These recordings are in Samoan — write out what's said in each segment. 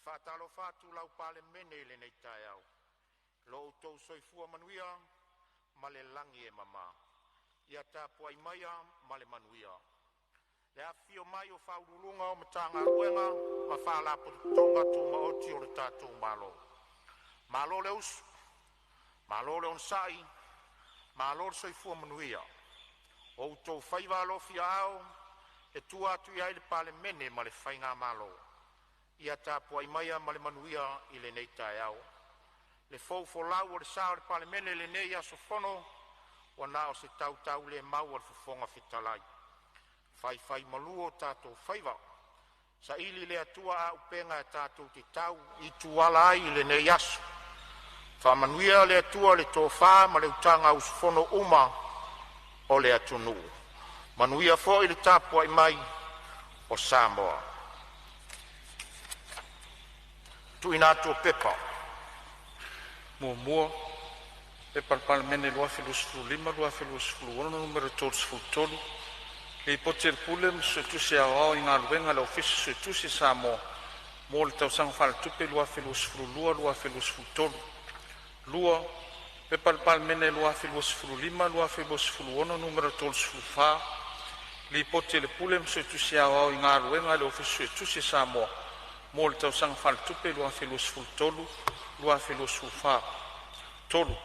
Faatalofa atu lau Palemene i lenei taeao, i lo outou soifua manuia ma le lagi e mama. Ia tapuai maia ma le manuia. Le afifio mai o Ofisa Sili o Pulega o Matagaluega ma Faalapotopotoga Tumaoti o le tatou Malo, malo le usu, malo le onosai, malo le soifua manuia. O outou faiva alofiaao e tua atu i ai le Palemene ma le faigamalo. Ia tapuai maia ma le manuia i lenei taeao. Le fou folau o le sa o le Palemene i lenei aso fono, ua na o se tautaulemau a le Fofoga Fetalai, faifaimalu o tatou faiva, saili e le Atua auupega tatou te tau i tuala ai i lenei aso. Faamanuia le Atua i le tofa ma le utaga a sui usufono uma o le atunuu. Manuia foi le tapuai mai o Samoa. 1. P.P.2025/2026 Nu.33, Lipoti a le Pule ma le Suetusi Aoao i Galuega a le Ofisa Suetusi a Samoa mo le Tausaga Faaletupe 2022/2023. 2. P.P.2025/2026 Nu.34, Lipoti a le Pule ma le Suetusi Aoao i Galuega a le Ofisa Suetusi a Samoa mo le Tausaga Faaletupe 2023/2024. 3.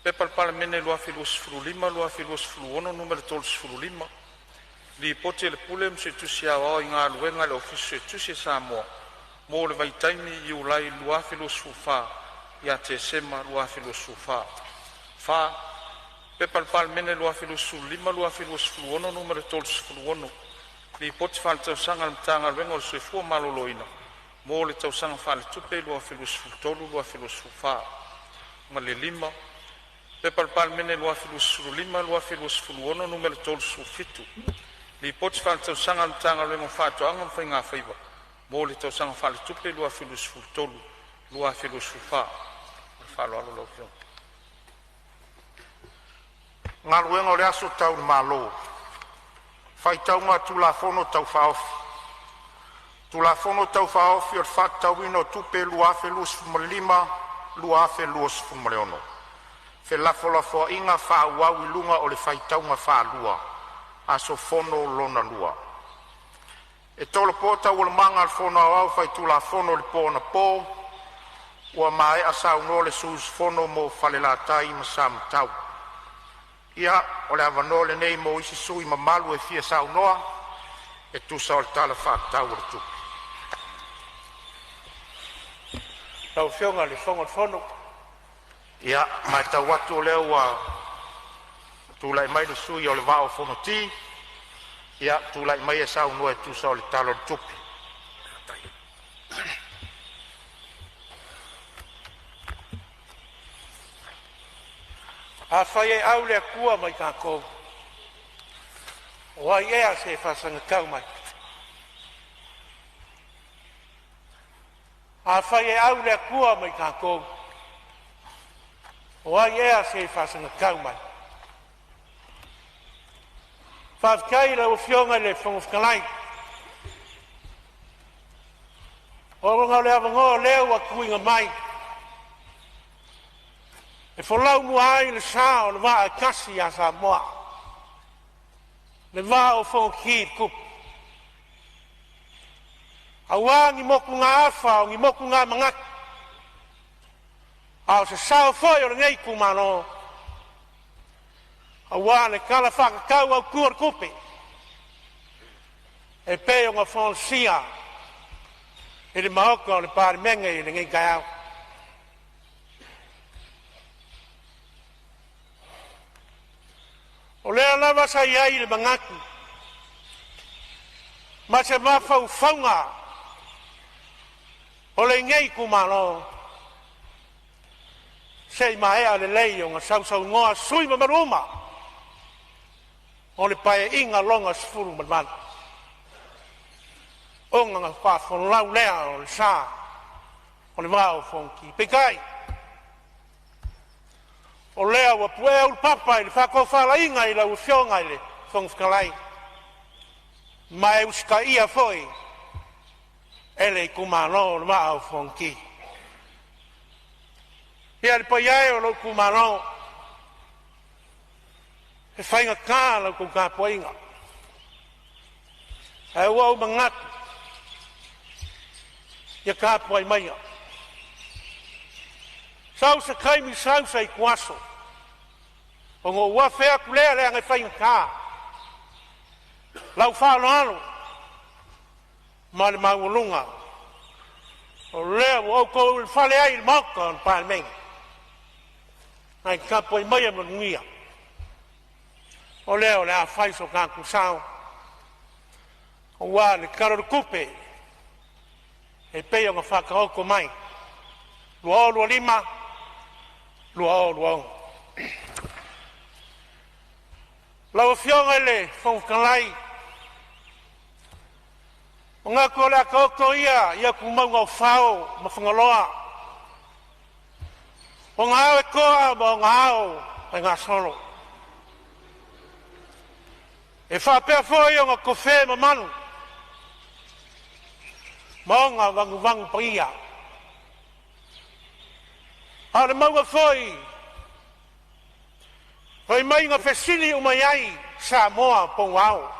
P.P.2025/2026 Nu.35, Lipoti a le Pule ma le Suetusi Aoao i Galuega a le Ofisa Suetusi a Samoa mo le vaitaimi Iulai 2024 ia Tesema 2024. 4. P.P.2025/2026 Nu.36, Lipoti Faaletausaga a le Matagaluega o le Soifua Maloloina mo le Tausaga Faaletupe 2023/2024. Ma le 5. P.P.2025/2026 Nu.37, Lipoti Faaletausaga a le Matagaluega o Faatoaga ma Faigafaiva mo le Tausaga Faaletupe 2023/2024. Ma le faaaloalo lau Afioga. E Taualumaga a le Faitauga a Tulafono Tau Faaofi. Tulafono Tau Faaofi o le Faatatauina o Tupe 2025/2026, felafolafoaiga faaauau i luga o le faitauga faalua – Aso Fono lona lua. E tolopo Taualumaga a le Fono Aoao Faitulafono i le po anapo ua maea saunoa le sui usufono mo Falelatai ma Samatau. Ia, o le avanoa lenei mo isi sui usufono mamalu e fia saunoa e tusa o le Tala Faatatau o le Tupe. Lau Afioga i le Fofoga Fetalai. Ia, e matau atu o lea ua tulai mai le sui usufono mo le Vaa o Fonoti. Ia, tulai maia e saunoa e tusa o le Tala o le Tupe. Afai e au le Atua ma i tatou, o ai ea se faasagatau mai? Afai e au le Atua ma i tatou, o ai ea se faasagatau mai? Faafetai i lau Afioga i le Fofoga Fetalai, ona o le avanoa lea ua tuuina mai e folau mua ai le sa o le vaa e tasi ia Samoa, le vaa o Fonoti le Tupu. Aua ni motugaafa o ni motugamanatu, a o se sao foi o lenei itumalo aua le Tala Faatatau Autu o le Tupe e pei ona folasia i le Maota o le Palemene i lenei taeao. O lea lava sa i ai le manatu ma se mafaufauga o lenei itumalo, se i maea lelei ona sausaunoa sui usufono mamalu uma o le Paeaiga lona XVIII, ona faafolau lea o le sa o le Vaa o Fonoti. Peitai, o lea ua puea ulupapa i le faatofalaiga i lau Afioga i le Fofoga Fetalai ma e usitaia foi E le itumalo o le Vaa o Fonoti. Ia le paia e o lou itumalo, e faigata la outou tapuaiga, ae ua ou manatu, ia tapuai maia, sau se taimi sau se ituaso ona ou afe atu lea leaga e faigata lau faaaloalo ma le maualuga o lea ua outou ulufale ai i le maota o le Palemene. Ae tapuai maia ma manuia, o lea o le a fai so tatou sao aua le Tala o le Tupe e pei ona faataoto mai 2025/2026. Lau Afioga i le Fofoga Fetalai, ou te manatu o le a taoto ia i atumauga o Fao ma Fagaloa ona ao e toa ma ona ao e gasolo, e faapea foi ona tofe mamalu ma ona vanuvanu paia. A o le mauga foi fai mai na fesili uma i ai Samoa po o ao.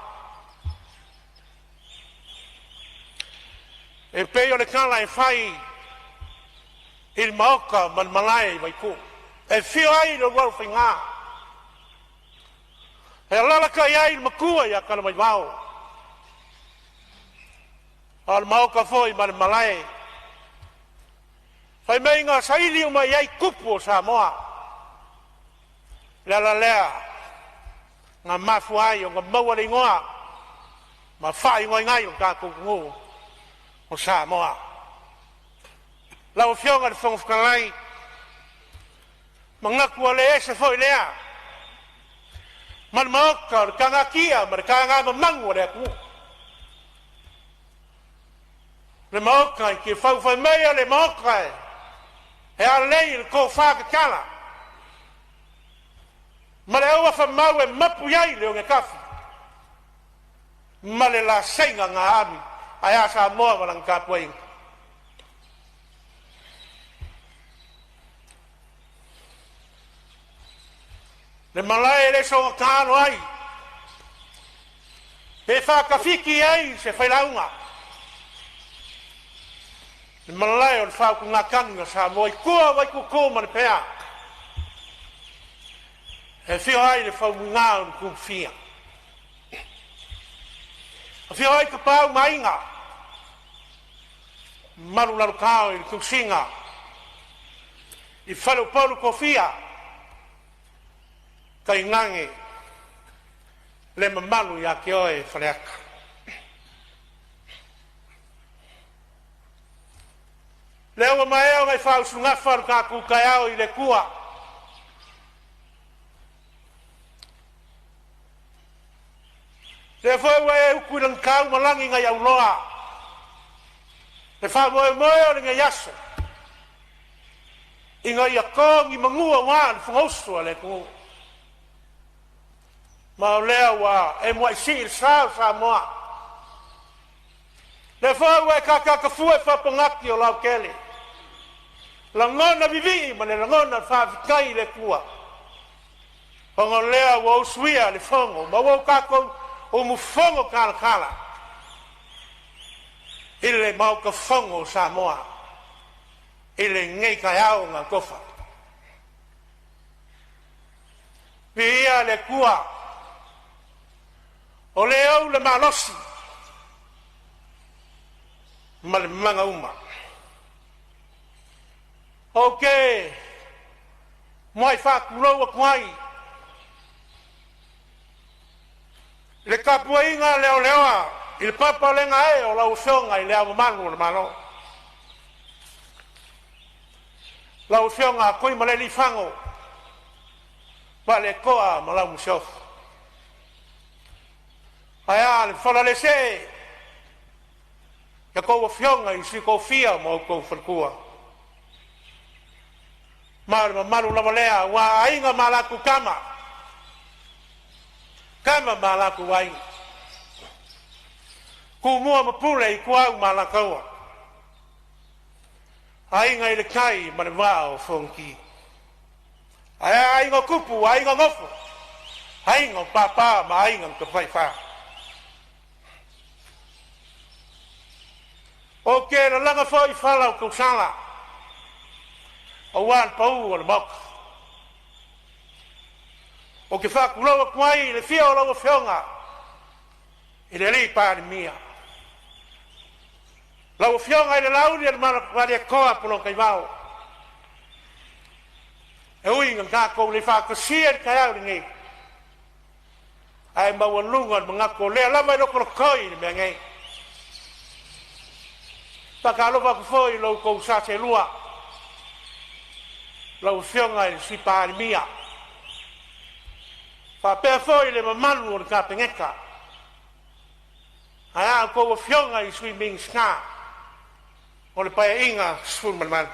E pei o le tala e fai i le maota ma le malae i Vaituu e afio ai le Ulualofaiga, e alalatai ai le matua ia Talamaivao, a o le maota foi ma le malae, fai mai na saili uma i ai tupu o Samoa. O le ala lea na mafua ai ona maua le igoa ma faaigoaina ai lo tatou atunuu o Samoa. Lau Afioga i le Fofoga Fetalai, manatu ua le ese foi lea ma le maota o le tagatia ma le tagamamanu a le atunuu, le maota i Tiafau fai mai o le maota e alei i le tofa tatala ma le auafa mau e mapu i ai le onetafi ma le laseiga na aami. Ae a Samoa ma lana tapuaiga? Le malae e le soona alo ai pe faatafiti i ai se failauga, le malae o le faautugatagi a Samoa i tua o Vaituutuu ma Lepea, e afio ai le Faumuina o Nutufia, afio ai Tapaau ma Aiga, mamalu Lalokau i le tusiga i Faleupolu Tofia, tainane le mamalu ia te oe Faleata. Lea ua maea ona e faausugafa lo tatou taeao i le Atua, lea foi ua e utu i lagitau ma lagi nai auloa le faamoemoe o lenei aso, ina ia to ni manu aua le Fonousu a le atunuu. Ma o lea ua e muai sii le sa o Samoa, lea foi ua e tatatafue faapougati o Lautele, lagona vivii ma le lagona faafetai i le Atua, ona o lea ua usuia le fono ma ua tatou umufono talatala i le Maota Fono o Samoa i lenei taeao na atofa. Viia le Atua o le ou le malosi ma le mamaga uma. Ou te muai faatulou atu ai i le tapuaiga leleoa i le papa le gaee o lau Afioga i Le Ao Mamalu o le Malo, lau Afioga Tuimalealiifano Vaaletoa ma lau Masiofo. Ae a le falelesee i a outou afioga i le Sui Tofia ma lou faletua, ma le mamalu lava lea aua Aiga ma latou Tama, Tama ma latou Aiga, Tumua ma Pule, Ituau ma Alataua, Aiga i le Tai ma le Vaa o Fonoti. Ae a aiga o Tupu, aiga o Nofo, aiga o Papa ma aiga na Tafaifa. Ou te lalaga foi fala o tausala aua le pau o le Maota. Ou te faatulou atu ai i le afio o lau Afioga i le Palemia, lau Afioga i le Laauli ma Puleono. E ui ina tatou le faatasia i le taeao lenei, ae maualuga le manatu o lea lava e lotolotoi le mea nei. E faatalofa atu foi i lo outou sa seelua, lau Afioga i le Sui Palemia, faapea foi le mamalu o le Kapeneta, ae a outou afioga i Sui Minisita o le Paeaiga 18.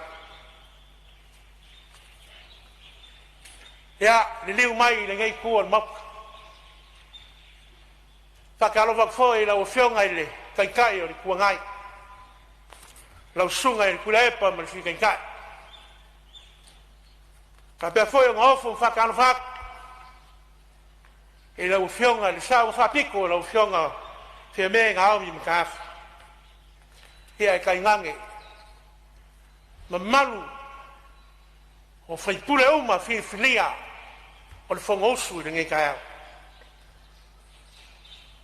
Ia, liliu mai i lenei itu o le Maota, e faatalofa atu foi i lau Afioga i le Taitai o le Itu Agai, lau Susuga i le Tuilaepa ma le Sui Taitai. E faapea foi ona ofo faatalofa atu i lau Afioga i le Sao na Faapito, lau Afioga Fiame Naomi Mataafa. Ia ae tainane mamalu o sui usufono uma filifilia o le Fonousu i lenei taeao.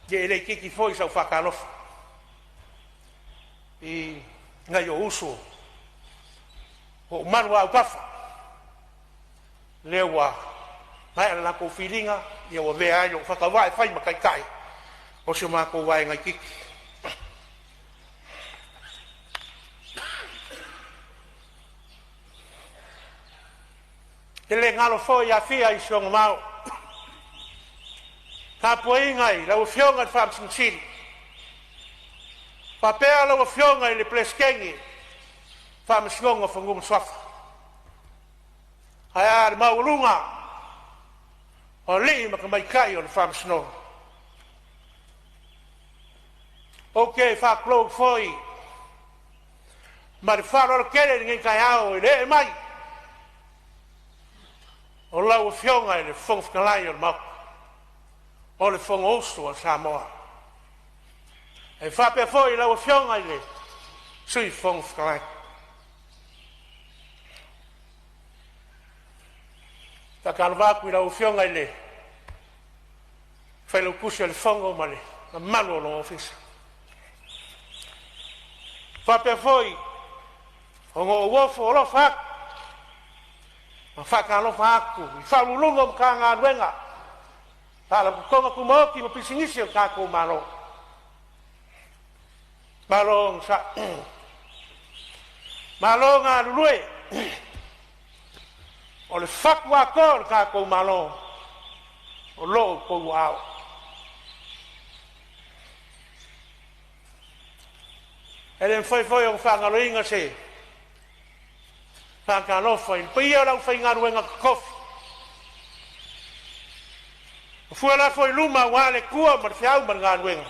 Ia e le itiiti foi sau faatalofa i nai ou uso ua ou maluaautafa, lea ua maea le latou filiga ua avea ai lou faatauvaa e fai ma taitai o si o matou vaega itiiti. E le galo foi Afia i si ona vao, tapuaiga i lau Afioga i le Faamasino Sili, faapea lau Afioga i le Peresetene o le Faamasinoga o Fanua ma Suafa, ae a le maualuga o alii ma tamaitai o le Faamasinoga. Ou te faatulou atu foi ma le faaaloalo tele i lenei taeao i le ee mai o lau Afioga i le Fofoga Fetalai o le Maota o le Fonousu a Samoa. E faapea foi lau Afioga i le Sui Fofoga Fetalai. E faatalofa atu i lau Afioga i le Failautusi o le Fono ma le mamalu o lou ofisa. E faapea foi ona ou ofo alofa atu ma faatalofa atu i Ofisa Sili o Pulega o Matagaluega, Faalapotopotoga Tumaoti ma Pisinisi a le tatou Malo. Malo onosai, malo galulue. O le fatu atoa o le tatou Malo o lo o i outou aao. E le mafai foi ona faagaloina se faatalofa i le paia o le aufaigaluega totofi o fue lafo i luma aua le tua ma le feau ma le galuega,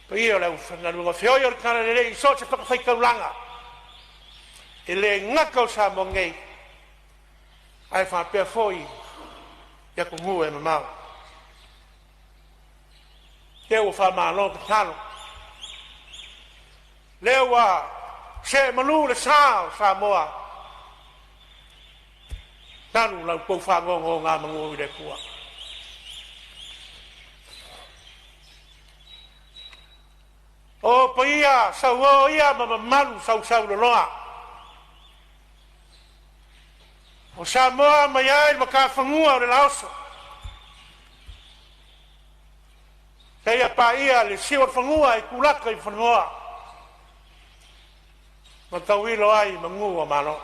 paia o le aufaigaluega feoi o le talalelei i so o se fatafaitaulaga, e le gata o Samoa nei ae faapea foi i atunuu e mamao. Lea ua faamalo tatalo, lea ua see malu le sa o Samoa talu la outou faanonogamanu i le Atua. O paia sauo ia ma mamalu sausauloloa o Samoa mai ai le matafanua o le lauoso seia paia le siuolefanua i tulata i fanua ma tauilo ai manu ua malo.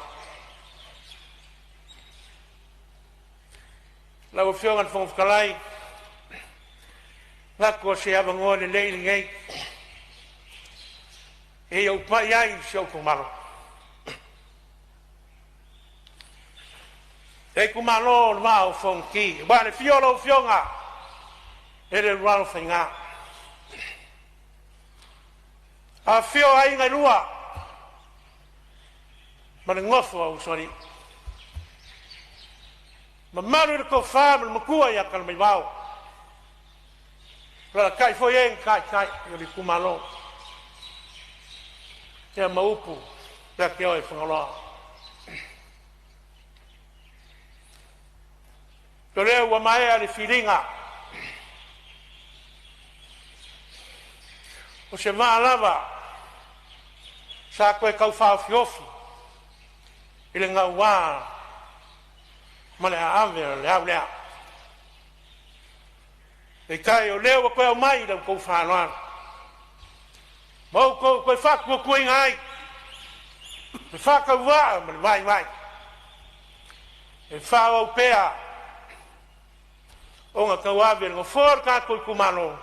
Lau Afioga i le Fofoga Fetalai, manatu o se avanoa lelei lenei e ou pai ai i si ou itumalo. Le itumalo o le Vaa o Fonoti, aua le afio o lau Afioga i le Ulualofaiga. Afio aiga e lua ma le gofo a usoalii, mamalu i le tofa ma le matua ia Talamaivao, alaalatai foi e na taitai i le itumalo ma upu ia te oe Fagaloa. O lea ua maea le filiga o se vaa lava sa toe tau faaofiofi i le gaua ma le aave o le au lea. Peitai o lea ua toe aumai i la outou faaaloalo ma outou toe faatuatuaina ai le faatauvaa ma le vaivai e faaauau pea ona tauave le Nofoa o le tatou itumalo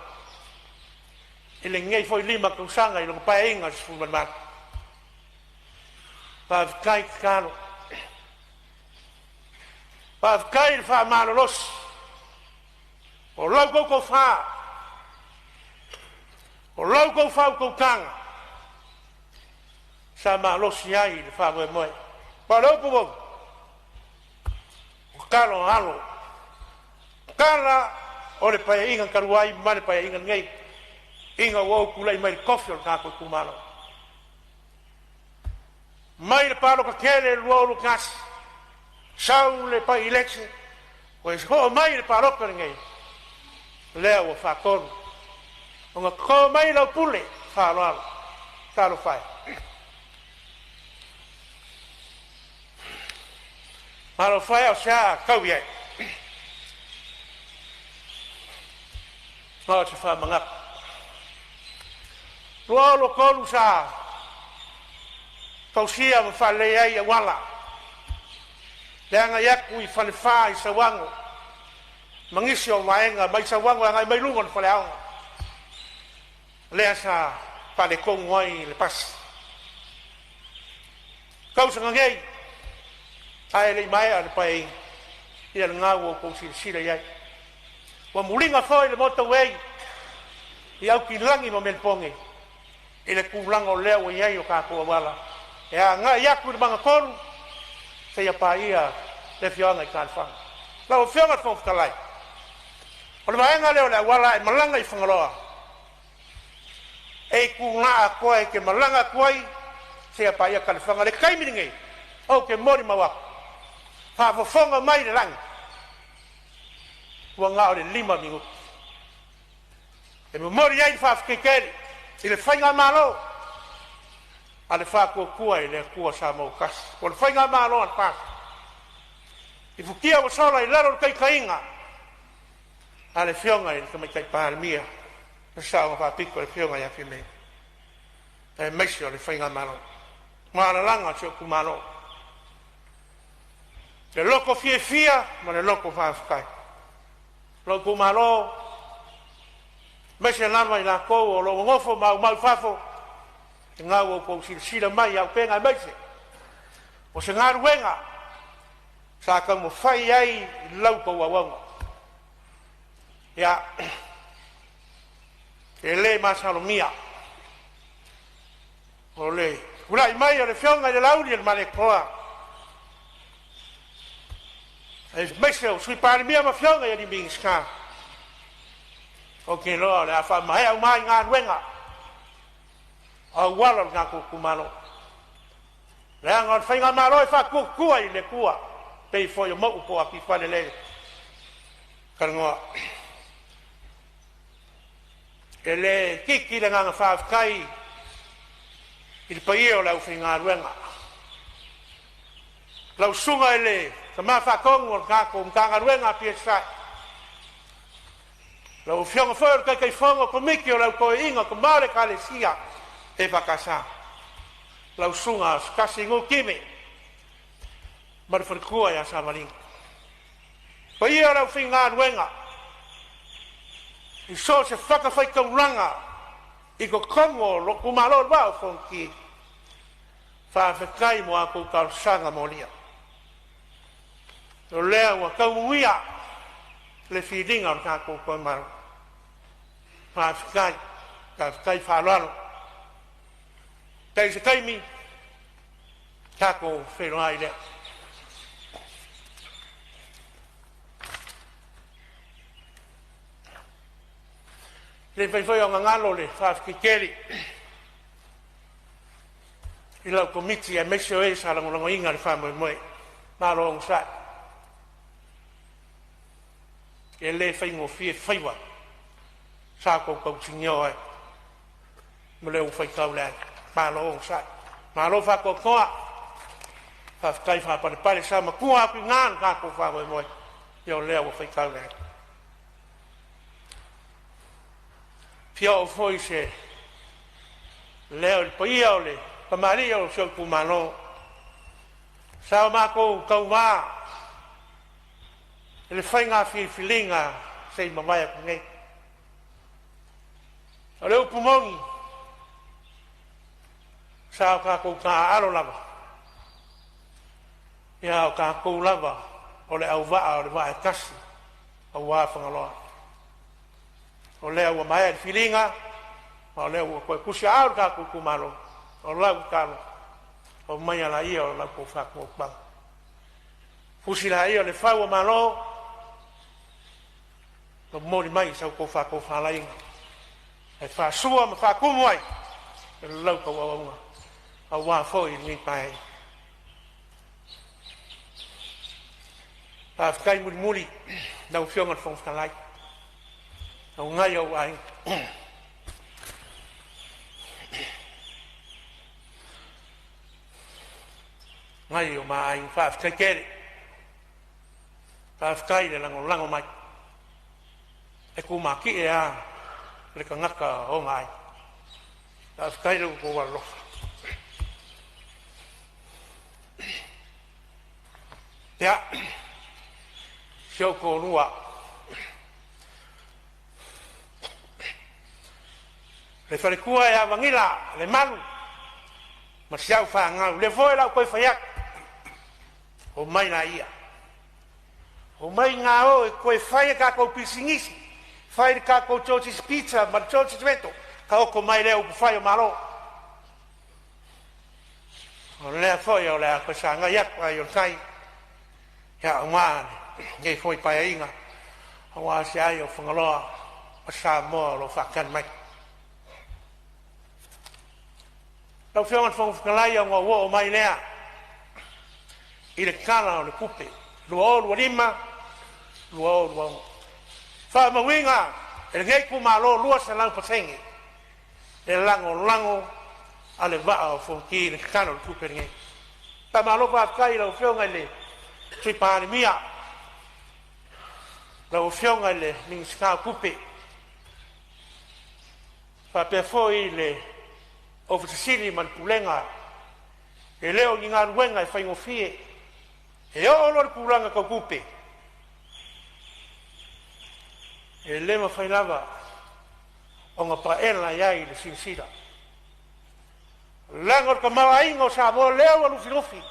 i lenei foi 5 tausaga i lona Paeaiga 18. Faafetai tatalo, faafetai le faamalolosi, o lau outou tofa, o la outou faautautaga sa malosi ai le faamoemoe. Aua o le upu moni, o talo a alo, tala o le Paeaiga talu ai ma le Paeaiga lenei ina ua ou tulai mai i le tofi o le tatou itumalo. Mai le palota tele i le 2021, sau le bi-election, toe oo mai i le palota lenei, lea ua faatolu ona toto mai lau pule faaaloalo. Talofa e! Talofa e, ae o se a taui ai? Na o se faamanatu. 2023 sa fausia ma faaleleia ai auala, le agai atu i Falefa i Sauano ma nisi o vaega mai Sauano e agai mai luga o le faleaoga, lea sa faaletonu ai le pasi. Tausaga nei ae le i maea le Paeaiga, ia lena ua outou silasila i ai, ua muliga foi le motor way i Aukilani ma Melepone i le tulaga o lea ua i ai o tatou auala e agai atu i le magatolu seia paia le afioaga i Saleafa. Lau Afioga i le Fofoga Fetalai, o le vaega lea o le auala a e malaga i Fagaloa, e itula atoa e te malaga atu ai seia paia Taelefaga. O le taimi lenei ou te molimau atu, faafofoga mai le lagi, ua na o le 5 minute. E momoli ai le faafetai tele i le Faigamalo a le Faatuatua i le Atua Samoa ua Tasi, po o le Faigamalo a le FAST. I futia ua sola i lalo o le taitaiga a le Afioga i le Tamaitai Palemia, le Sao na Faapito, le Afioga ia Fiame, aemaise o le Faigamalo. Ua lalaga si ou itumalo, le loto fiafia ma le loto faafetai. Lou itumalo, aemaise lava i latou o lo o nonofo ma aumau i fafo, lena ua outou silasila mai i auupega aemaise o se galuega sa taumafai ai i la outou auauna. Ia, e le masalomia o le tulai mai o le Afioga i le Laaulialemalietoa aemaise o le Sui Palemia ma afioga i Minisita. Ou te iloa o le a faamaea uma ai galuega o auala o le tatou itumalo, leaga o le faigamalo e faatuatua i le Atua, e pei foi o Mauu po o Atifale lea e talanoa. E le itiiti le agaga faafetai i le paia o le aufaigaluega, lau susuga i le Tama Faatonu o le tatou Matagaluega a PSI, lau Afioga foi i le Taitaifono o le Komiti o le Au Toeaina, tama o le Ekalesia EFKS, lau susuga Asotasi Nuu Time ma le faletua ia Savaliga. Paia o le aufaigaluega i so o se fatafaitaulaga i totonu o lou itumalo o le Vaa o Fonoti, faafetai mo a outou talosaga molia. O lea ua tau le filiga o le tatou Malo. Faafetai, faafetai faaaloalo. Tai se taimi tatou feiloai lea. Le mafai foi ona galo le faafetai tele i lau Komiti aemaise o e sa lagolagoina le faamoemoe. Malo onosai, e le faigofie faiva sa outou tausinio ai ma le faitau le ai. Malo onosai, malo faatoatoa, faafetai faapalepale. Sa matua atu i ina lo tatou faamoemoe, ia o lea ua faitau le ai. E fia oo foi se leo i le paia o le tamalii o si ou itumalo sa o matou tauva i le faiga filifiliga na se i mavae atu nei. O le upu moni, sa o tatou taaalo lava, a o tatou lava o le auvaa o le vaa e tasi aua Fagaloa. O lea ua maea le filiga ma o lea ua toe tusiaao lo tatou itumalo. O lau tatalo, aumaia laia o la outou faatuatuaga, fusi laia o le fau o Malo, momoli mai sa outou faatofalaiga e faasua ma faatumu ai la outou auauna aua foi lenei Paeaiga. Faafetai mulimuli i lau Afioga i le Fofoga Fetalai o nai ou aiga. Nai o ma aiga, faafetai tele, faafetai le lagolago mai. E tumatie a le tagata ona aiga. Faafetai i lo outou alolofa. Ia, si ou toalua, le faletua ia Vagila Lemalu ma si au fanau, lea foi o le a ou toe fai atu, omai laia, omai ga e toe fai a tatou pisinisi, fai le tatou Georgie's Pizza ma le Georgie's Rental, taoto mai lea i upufai o Malo. O lea foi o le a toe sagai atu ai o le tai aua lenei foi Paeaiga, aua se ai o Fagaloa ma Samoa o lo o faatali mai. Lau Afioga i le Fofoga Fetalai, ona ou oo mai lea i le Tala o le Tupe 2025/2026. Faamauina e lenei itumalo e 200% le lagolago a le Vaa o Fonoti i le Tala o le Tupe lenei. Faamalo faafetai i lau Afioga i le Sui Palemia, lau Afioga i le Minisita o Tupe, faapea foi le Ofisa Sili ma le Pulega. E le o ni galuega e faigofie. E oo loa i le tulaga tau tupe, e le mafai lava ona paela i ai le silasila, leaga o le tamaoaiga o Samoa lea ua lufilufi. E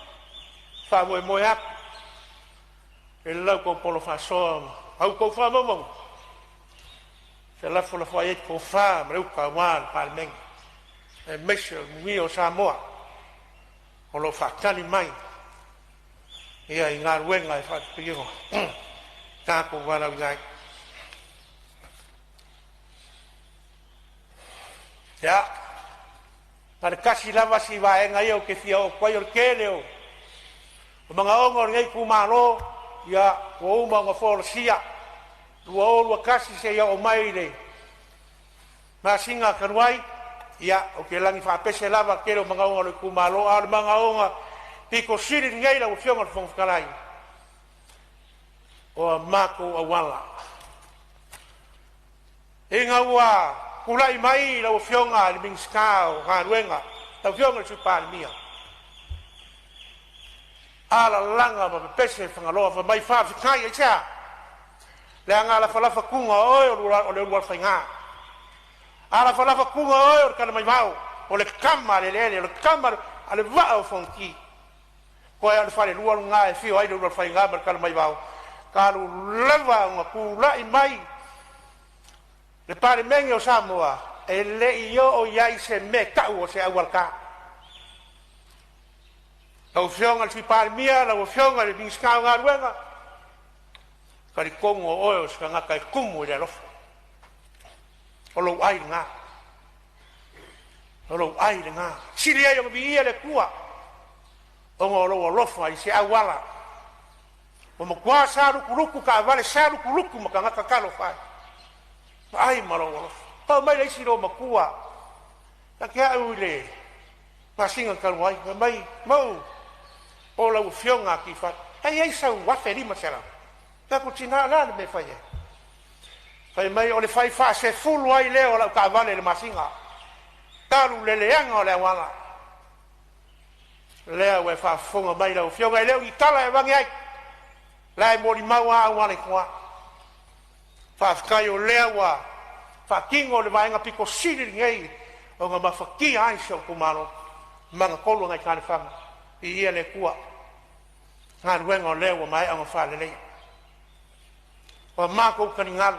faamoemoe atu i la outou faasoa ma a outou faamaumauga felafolafoai ai le tofa ma le uta aua le Palemene aemaise o le manuia o Samoa o lo o faatali mai i galuega e faatino tatou valaauina ai. Ia, na o le tasi lava si vaega ia ou te fia oo atu ai, o le tele o manaoga o lenei itumalo ua uma ona folasia, 2021 seia oo mai i le masina talu ai. Ia, ou te lagi faapese lava i le tele o manaoga o le itumalo, a o le manaoga aupito sili lenei lau Afioga i le Fofoga Fetalai, o a matou auala. Ina ua tulai mai lau Afioga i le Minisita o Galuega lau Afioga i le Sui Palemia, alalaga ma pepese Fagaloa fai mai, faafetai. Aisea? Leaga a lafalafa tuna o oe o le ulualofaiga, a lafalafa tuna oe o le talamaivao, o le tama a le eleele, o le tama a le vaa o Fonoti. Toe a o le falelua lena e afio ai le Ulualofaiga ma le Talamaivao, talu lava ona tulai mai le Palemene o Samoa, e le i oo i ai se mea e tau o se aualatā. Lau Afioga i le Sui Palemia, lau Afioga i le Minisita o Galuega, e talitonu o oe o se tagata e tumu i le alofa. O lou ai lena, o lou ai lena. E sili ai ona viia le Atua ona o lou alofa i se auala ua matua salutulutu taavale, salutulutu ma tagata. Talofa e, vaai ma lou alofa. Oo mai le isi loomatua ia te au i le masina talu ai, fai mai, “Mauu, po o lau Afioga Atifalu, e i ai sau $1500?” Fai atu, “Tina, o le a le mea e fai ai?” Fai mai, “O le fai faasefulu ai lea o lau taavale i le masina talu le leaga o le auala.” O lea ua e faafofoga mai lau afioga, e le o ni tala e aveane ai, o la e molimau lava auala i tua. Faafetai o lea ua faatino le vaega aupito sili lenei ona mafatia ai si ou itumalo magatolu ai Taelefaga. Viia le Atua i galuega o lea ua maea ona faaleleia. O matou taligalu,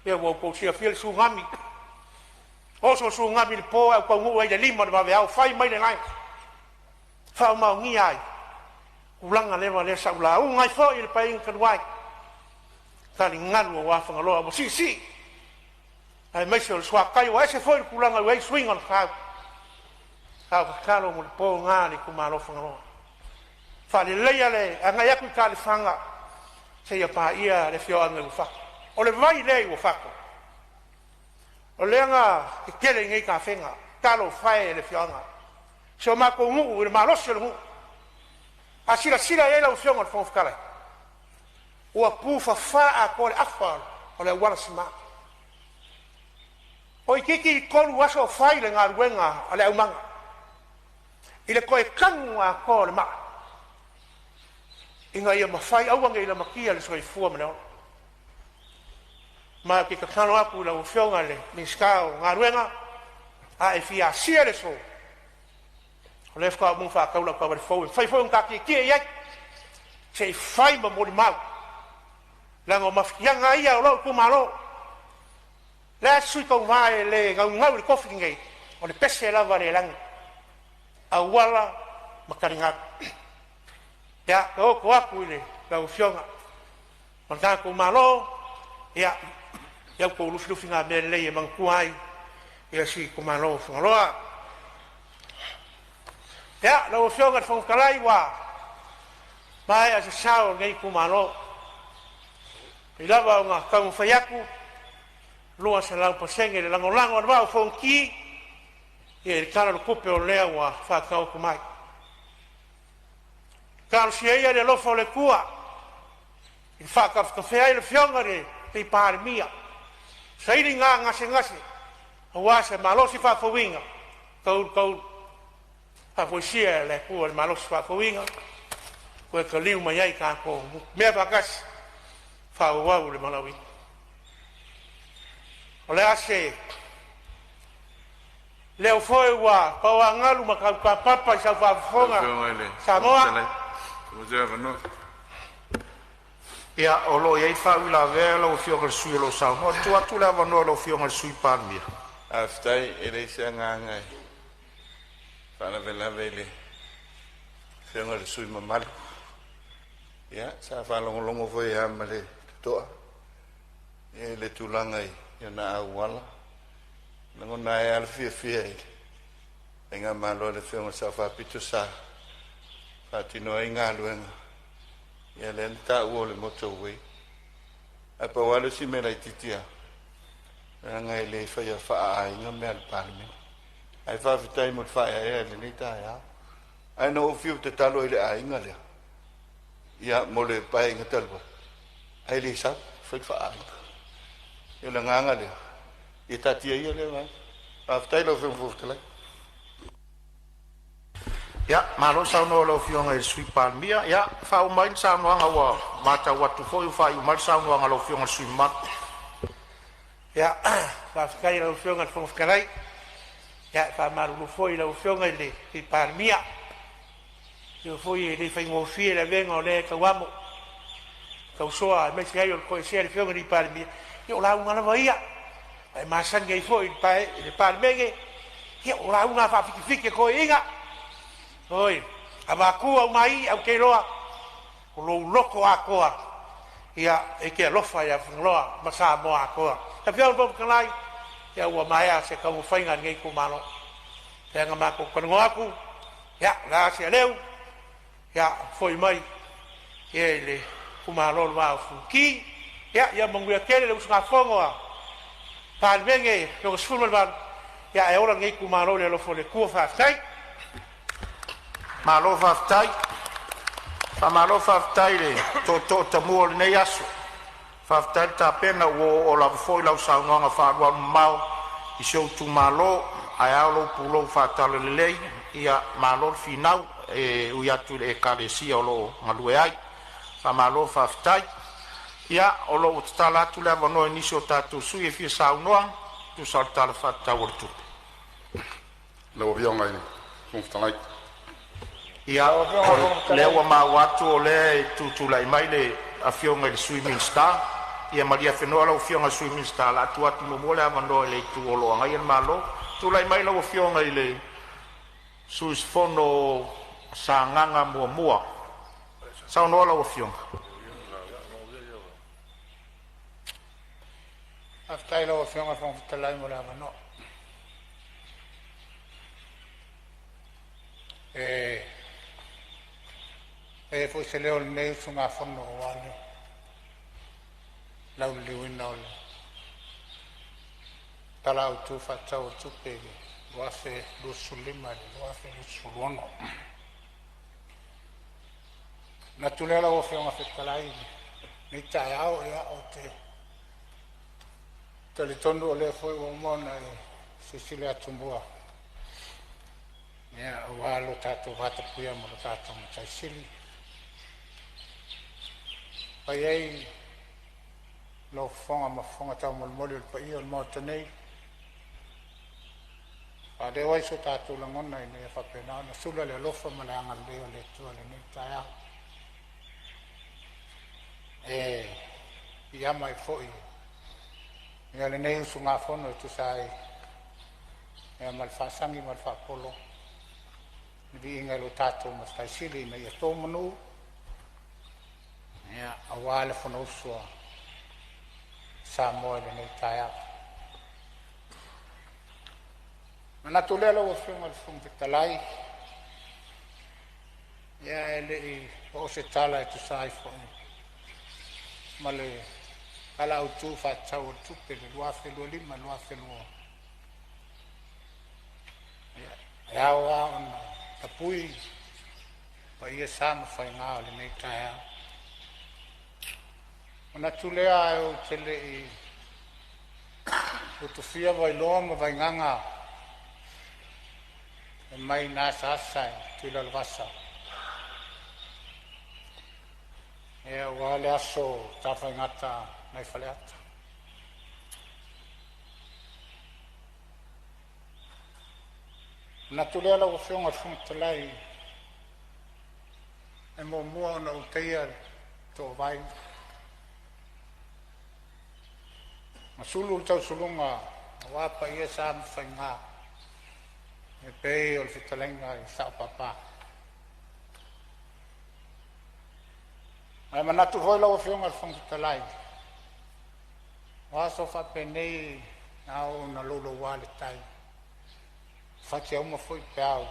ia ua outou silafia le tsunami, oso le tsunami i le po ae ou taunuu ai i le 5 i le vaveao fai mai le lae, faamaonia ai tulaga leva lea sa ou lauga ai foi i le Paeaiga talu ai, taligalu aua Fagaloa ua siisii aemaise o le suatai ua ese foi le tulaga ua iai suiga o le tau. A o le tatalo mo le po lena a le itumalo o Fagaloa, faaleleia le agai atu i Taelefaga seia paia le afioaga i Uafato. O le vai lea i Uafato o lea na tetele ai nei tafega. Talofa e i le afioaga, si o matou nuu i le malosi o le nuu. A silasila i ai lau Afioga i le Fofoga Fetalai, ua tufafa atoa le afa o le auala sima. Toeititi 3 aso o fai le galuega a le aumaga i le toe tanu atoa o le maa ina ia mafai, aua nei lamatia le soifua ma le ola. Ma ou te tatalo atu i lau Afioga i le Minisita o Galuega, a e fia asia le aso, o lea faatoa uma ona faatau lau taavale fou e mafai foi ona ta tietie i ai se i fai ma molimau, leaga o mafatiaga lava ia o lou itumalo. O le a se sui tauva e le naunau i le tofi lenei, o le pese lava a le lagi, auala ma taligalu. Ia taoto atu i lau Afioga ma le tatou Malo ia outou lufilufigamea lelei e manatua ai si itumalo o Fagaloa. Ia, lau Afioga i le Fofoga Fetalai, ua maea se sao o lenei itumalo, e ui lava ina taumafai atu 200% le lagolago a le Vaa o Fonoti i le Tala o le Tupe o lea ua faataoto mai. Talosia ia le alofa o le Atua e faatafetafea ai le Afioga i le Palemia, saili gasegase aua se malosi faafouina taulu taulu. Faafoisia e le Atua le malosi faafouina toe taliu mai ai tatou mea faatasi faaauau le valaauina. O le a se leo foi ua paoagalu ma tautapapa i sau faafofoga Afioga i le Fofoga Samoa. Fetalai, mo se avanoa. Ia, o lo o i ai faauilavea lau Afioga i le sui usufono o lo o saunoa. Tuu atu le avanoa i lau Afioga i le Sui Palemia. Faafetai, e leai se agaga e faalavelave i le afioga i le sui usufono mamalu. Ia, sa faalogologo foi lava ma le totoa i le tulaga i ona auala. E lagona ai lava le fiafia i le faigamalo a le Afioga i le Sao Faapito sa faatino ai galuega, ia lea na taua o le motor way. Ae pau lava le isi mea laitiiti lava, leaga e le faia faaaiga mea a le Palemene. Ae faafetai mo le faaeaea i lenei taeao. Ae na ou fiu e tatalo ai i le aiga lea, ia mo le Paeaiga talu ai, ae le sau e fai le faaaiga. Ia o le agaga lea, ia taatia ia lea vaega. Faafetai lau Afioga i le Fofoga Fetalai. Ia, malo saunoa i lau Afioga i le Sui Palemia. Ia faauma mai le saunoaga ua matau atu foi ua faaiu mai le saunoaga a lau Afioga i le sui usufono mamalu. Ia, faafetai i lau Afioga i le Fofoga Fetalai. Ia e faamalulu foi i lau Afioga i le Sui Palemia, atonu foi e le faigofie le avega o lea e tauamo, tausoa aemaise ai o le toesea a le Afioga i le Palemia. Ia o lauga lava ia ua e masani ai foi i le Palemene, ia o lauga lava faafitifiti a toeaiina. Oi, Avatua aumai au te iloa o lou loto atoa ia e te alofa ia Fagaloa ma Samoa atoa. Lau Afioga i le Fofoga Fetalai, ia ua maea se taumafaiga a lenei itumalo, pei ona matou talanoa atu, ia o le a se aleu, ia foi mai ia i le itumalo o le Vaa o Fonoti. Ia manuia tele le usugafono a le Palemene lona XVIII, ae ola lenei itumalo i le alofa o le Atua. Faafetai. Malo faafetai, faamalo faafetai i le tootoo tamua o lenei aso. Faafetai le tapena, ua oooo lava foi lau saunoaga faaalualumamao i si ou itumalo ae ao lou pulou faa-Talalelei. Ia malo le finau e ui atu i le Ekalesia o lo o galue ai. Faamalo faafetai. Ia o lo o ua tatala atu le avanoa i nisi o tatou sui usufono e fia saunoa e tusa o le Tala Faatatau o le Tupe. Lau Afioga i le Fofoga Fetalai. Ia, o lea ua maua atu o lea e tutulai mai le Afioga i le Sui Minisita. Ia malie afenoa lau Afioga i le Sui Minisita, o le a tuu atu muamua le avanoa i le itu o lo o agaia le Malo. Tulai mai lau Afioga i le sui usufono mo Sagaga 1. Saunoa lau Afioga. Faafetai i lau Afioga i le Fofoga Fetalai mo le avanoa. E fai foi se leo o lenei usugafono aua le lauliliuina o le Tala Autu Faatatau o le Tupe 2025/2026. Ona manatu lea lau Afioga i le Fofoga Fetalai i lenei taeao, ou te talitonu o lea foi ua uma ona e silasila atumua aua lo tatou vatapuia ma lo tatou Matai Sili, e fai ai lou fofoga ma fofoga taumolimoli o le paia o le Maota nei, e faaleo ai so tatou lagona ina ia faapena ona sula le alofa ma le agalelei o le Atua i lenei taeao. E piiama ai foi lenei usugafono e tusa ai ma le faasagi ma le faapolo i le viiga i lo tatou Matai Sili ina ia to manu aua le Fonousu a Samoa i lenei taeao. Ona manatu lea lau Afioga i le Fofoga Fetalai, ia ae le i oo se tala e tusa ai foi ma le Tala Autu Faatatau o le Tupe 2025/2026, e ao lava ona tapui paia sa ma faiga o lenei taeao. Ona manatu lea ae ou te le i utufia Vailoa ma Vaigaga fai mai na asaasa e Tuilalauvaasa aua le aso tafaigata nai Faleata. Ona manatu lea lau Afioga i le Fofoga Fetalai, e muamua ona ou taia le toovai ma sulu le tausuluga aua paia sa ma faiga e pei o le fetalaiga i le Sao Papa. Ae manatu foi lau Afioga i le Fofoga Fetalai, o aso faapenei a oo ina louloua le tai, e fatiauma foi peau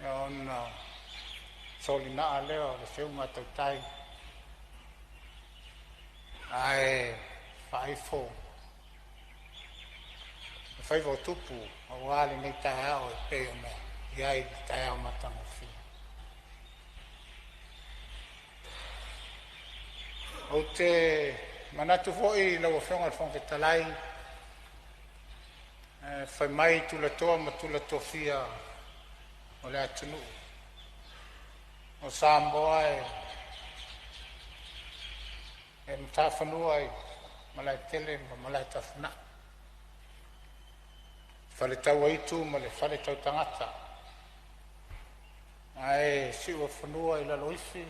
ona solinaa lea o le feuga tautai ae faaifo le faiva o tupu aua lenei taeao e pei ona i ai le taeao matagofie. Ou te manatu foi lau Afioga i le Fofoga Fetalai, fai mai tulatoa ma tulatofia o le atunuu o Samoa e matafanua i Malaetele ma Malaetafunaa, faletauaitu ma le faletautagata ae siuafanua i Laloifi,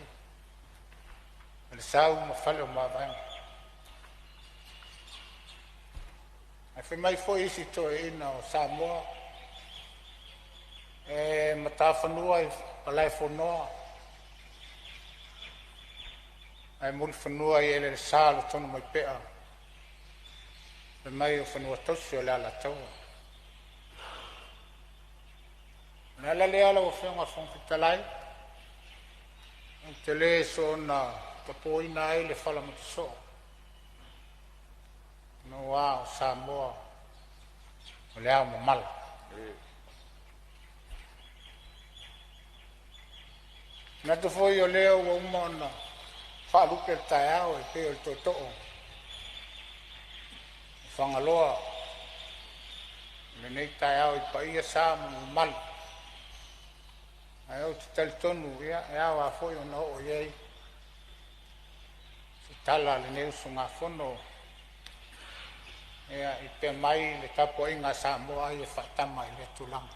Falesau ma Fale o Mavaega. Ae fai mai foi isi toeaiina o Samoa, E matafanua i Malaefonoa ae mulifanua i eleelesa o le Tonumaipea fai mai o fanua tausi o le Alataua. O le ala lea lau Afioga i le Fofoga Fetalai ou te le soona tapoina ai le fala matasoo aua o Samoa o le ao mamala. E manatu foi o lea ua uma ona faalupe le taeao e pei o le tootoo o Fagaloa i lenei taeao i paia, sa ma mamalu, ae ou te talitonu e ao lava foi ona oo i ai se tala a lenei usugafono i pea mai le tapuaiga a Samoa ai e faatama i lea tulaga.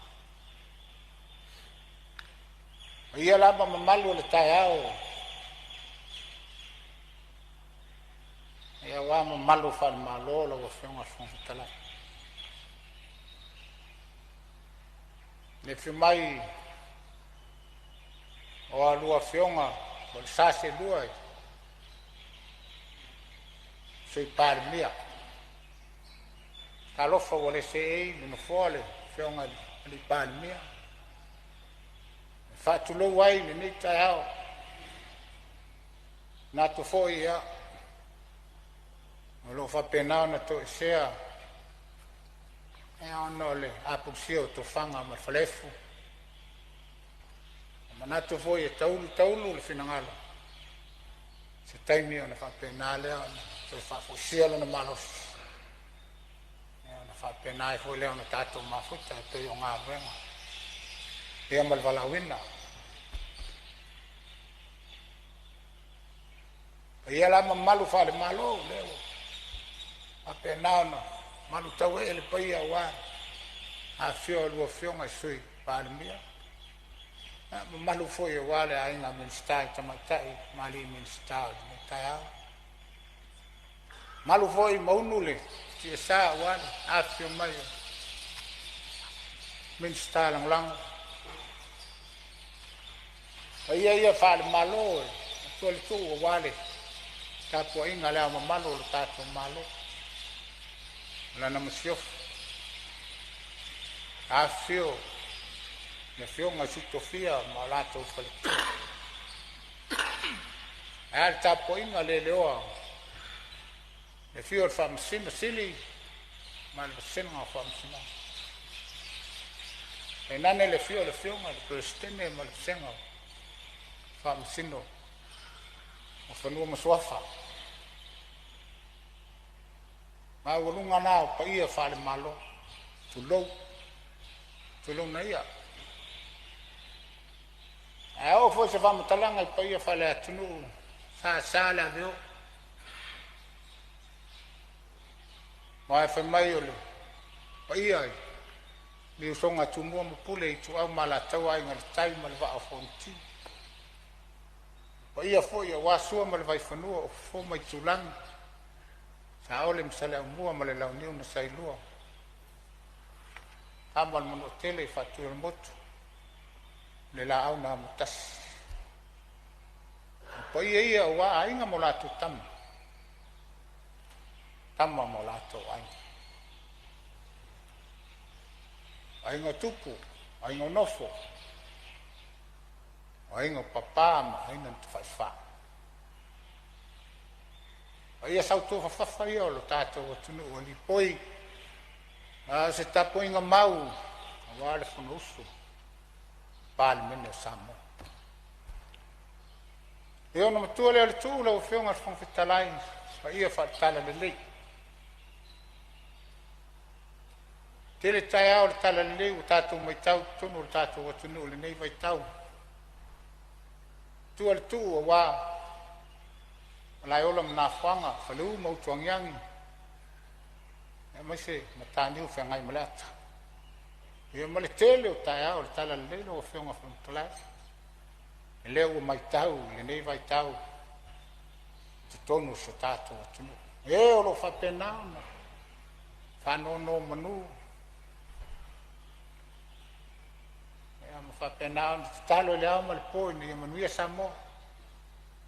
O paia la ma mamalu o le taeao, aua mamalu faale-Malo lau Afioga i le Fofoga Fetalai, i le afio mai o a oulua Afioga po o le sa seelua i le Sui Palemia, talofa ua le seei i le nofoa le Afioga i le Palemia. E faatulou ai i lenei taeao, e manatu foi o lo o faapena ona toesea ona o le apulusia o tofaga ma le falaefu. E manatu foi e taulu taulu le finagalo i se taimi ona faapena lea ona toe faafoisia lona malosi ona faapena ai foi lea ona tatou mafuta e pei o galuega ma le valaauina. O paia la ma mamalu faale-Malo lea ua faapena ona malutauee le paia aua le afifio o a oulua Afioga i Sui Palemia, mamalu foi aua le aiga Minisita i Tamaitai ma Alii Minisita o lenei taeao. Mamalu foi Maunu i le tiasa aua le afifio mai o Minisita Lagolago. O paia ia faale-Malo e matua le tuu aua le tapuaiga a Le Ao Mamalu o le tatou Malo ma lana Masiofo, afifio i Afioga i Sui Tofia ma o latou faletua, ae a le tapuaiga le leoa i le afio o le Faamasino Sili ma le vasega o Faamasinoga, tainane le afio o le Afioga i le Peresetene ma le vasega o Faamasino o Fanua ma Suafa. Maualuga na o paia faale-Malo, tulou, tulouna ia. A oo foi se faamatalaga i paia faale-atunuu, e sasa le aveo, aua fai mai o le paia i le usoga a Tumua ma Pule, Ituau ma Alataua, Aiga i le Tai ma le Vaa o Fonoti. O paia foi aua Sua ma le Vaifanua, o Fofo ma Aitulagi, Saole ma Saleaaumua ma le Launiu na Saelua, Tama a le Manuatele, Faatuiolemotu, le Laau na Amotasi. O paia ia aua Aiga ma latou Tama, Tama ma o latou Aiga, Aiga o Tupu, Aiga o Nofo, o Aiga o Papa ma Aiga na Tafaifa. O paia sautuafafafa ia o lo tatou atunuu e lipoi a o se tapuaiga mau aua le Fonousu a le Palemene o Samoa. Ia ona matua lea o le tuu lau Afioga i le Fofoga Fetalai i paia faale-Talalelei. E tele taeao o le talalelei ua tatou matau i totonu o le tatou atunuu i lenei vaitau, matua le tuu aua Malaeola ma Nafoaga, Faleu ma Utuagiagi aemaise Mataniu Feagaimaleata. Ia ma le tele o taeao o le talalelei lau Afioga i le Fofoga Fetalai, lea ua matau i lenei vaitau i totonu o si o tatou atunuu, e o lo o faapena ona faanonomanu Ma faapena ona tatalo i le ao ma le po ina ia manuia Samoa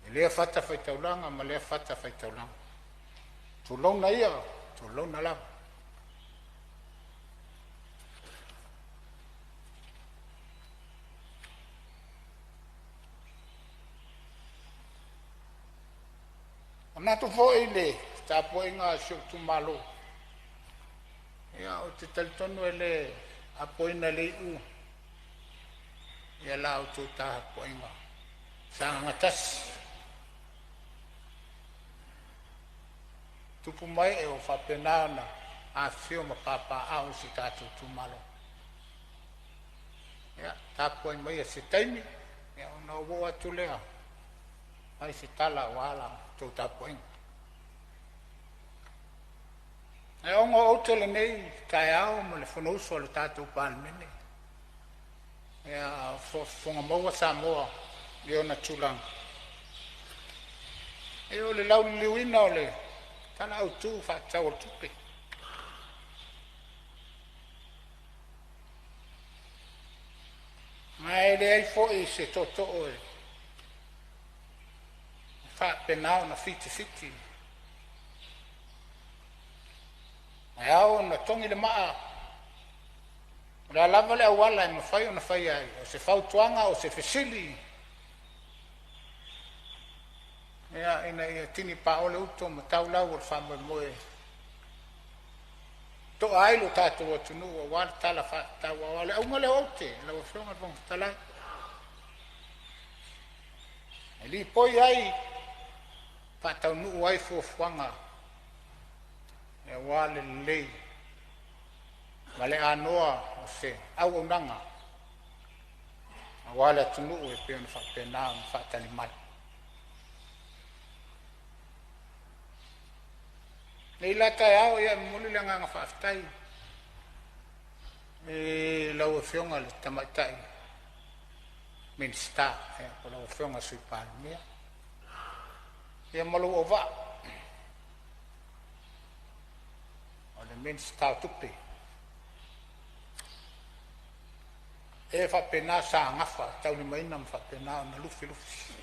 i lea fatafaitaulaga ma lea fatafaitaulaga. Tulouna ia, tulouna lava. E manatu foi i le tapuaiga a si ou itumalo, ia ou te talitonu e le apoina e le iu la outou tapuaiga. Sagaga 1, tupu ma ee ua faapena ona afifio ma papaaao i si o tatou itumalo. Ia tapuai maia se taimi ona ou oo atu lea fai se tala aua la outou tapuaiga. Ae ona o aute lenei taeao ma le fonousu a le tatou Palemene, a o faafofoga maua Samoa i ona tulaga, o le lauliliuina o le Tala Autu Faatatau o le Tupe. Ma e leai foi se tootoo e faapena ona fitifiti, ae ao ona togi le maa. O le a lava le auala e mafai ona faia ai, o se fautuaga o se fesili, ia ina ia tini paolo uto ma tau lau o le faamoemoe e toa ai lo tatou atunuu aua le Tala Faatatau. Aua o le auga lea o aute lau Afioga i le Fofoga Fetalai, e lipoi ai, faataunuu ai fuafuaga aua le lelei ma le anoa o se auaunaga aua le atunuu e pei ona faapena ona faatali mai. Nei la taeao, e momoli le agaga faafetai i lau Afioga i le Tamaitai Minisita po o lau Afioga i le Sui Palemia ma lou auvaa, o le Minisita o Tupe, e faapena sa gafataulimaina ma faapena ona lufilufi,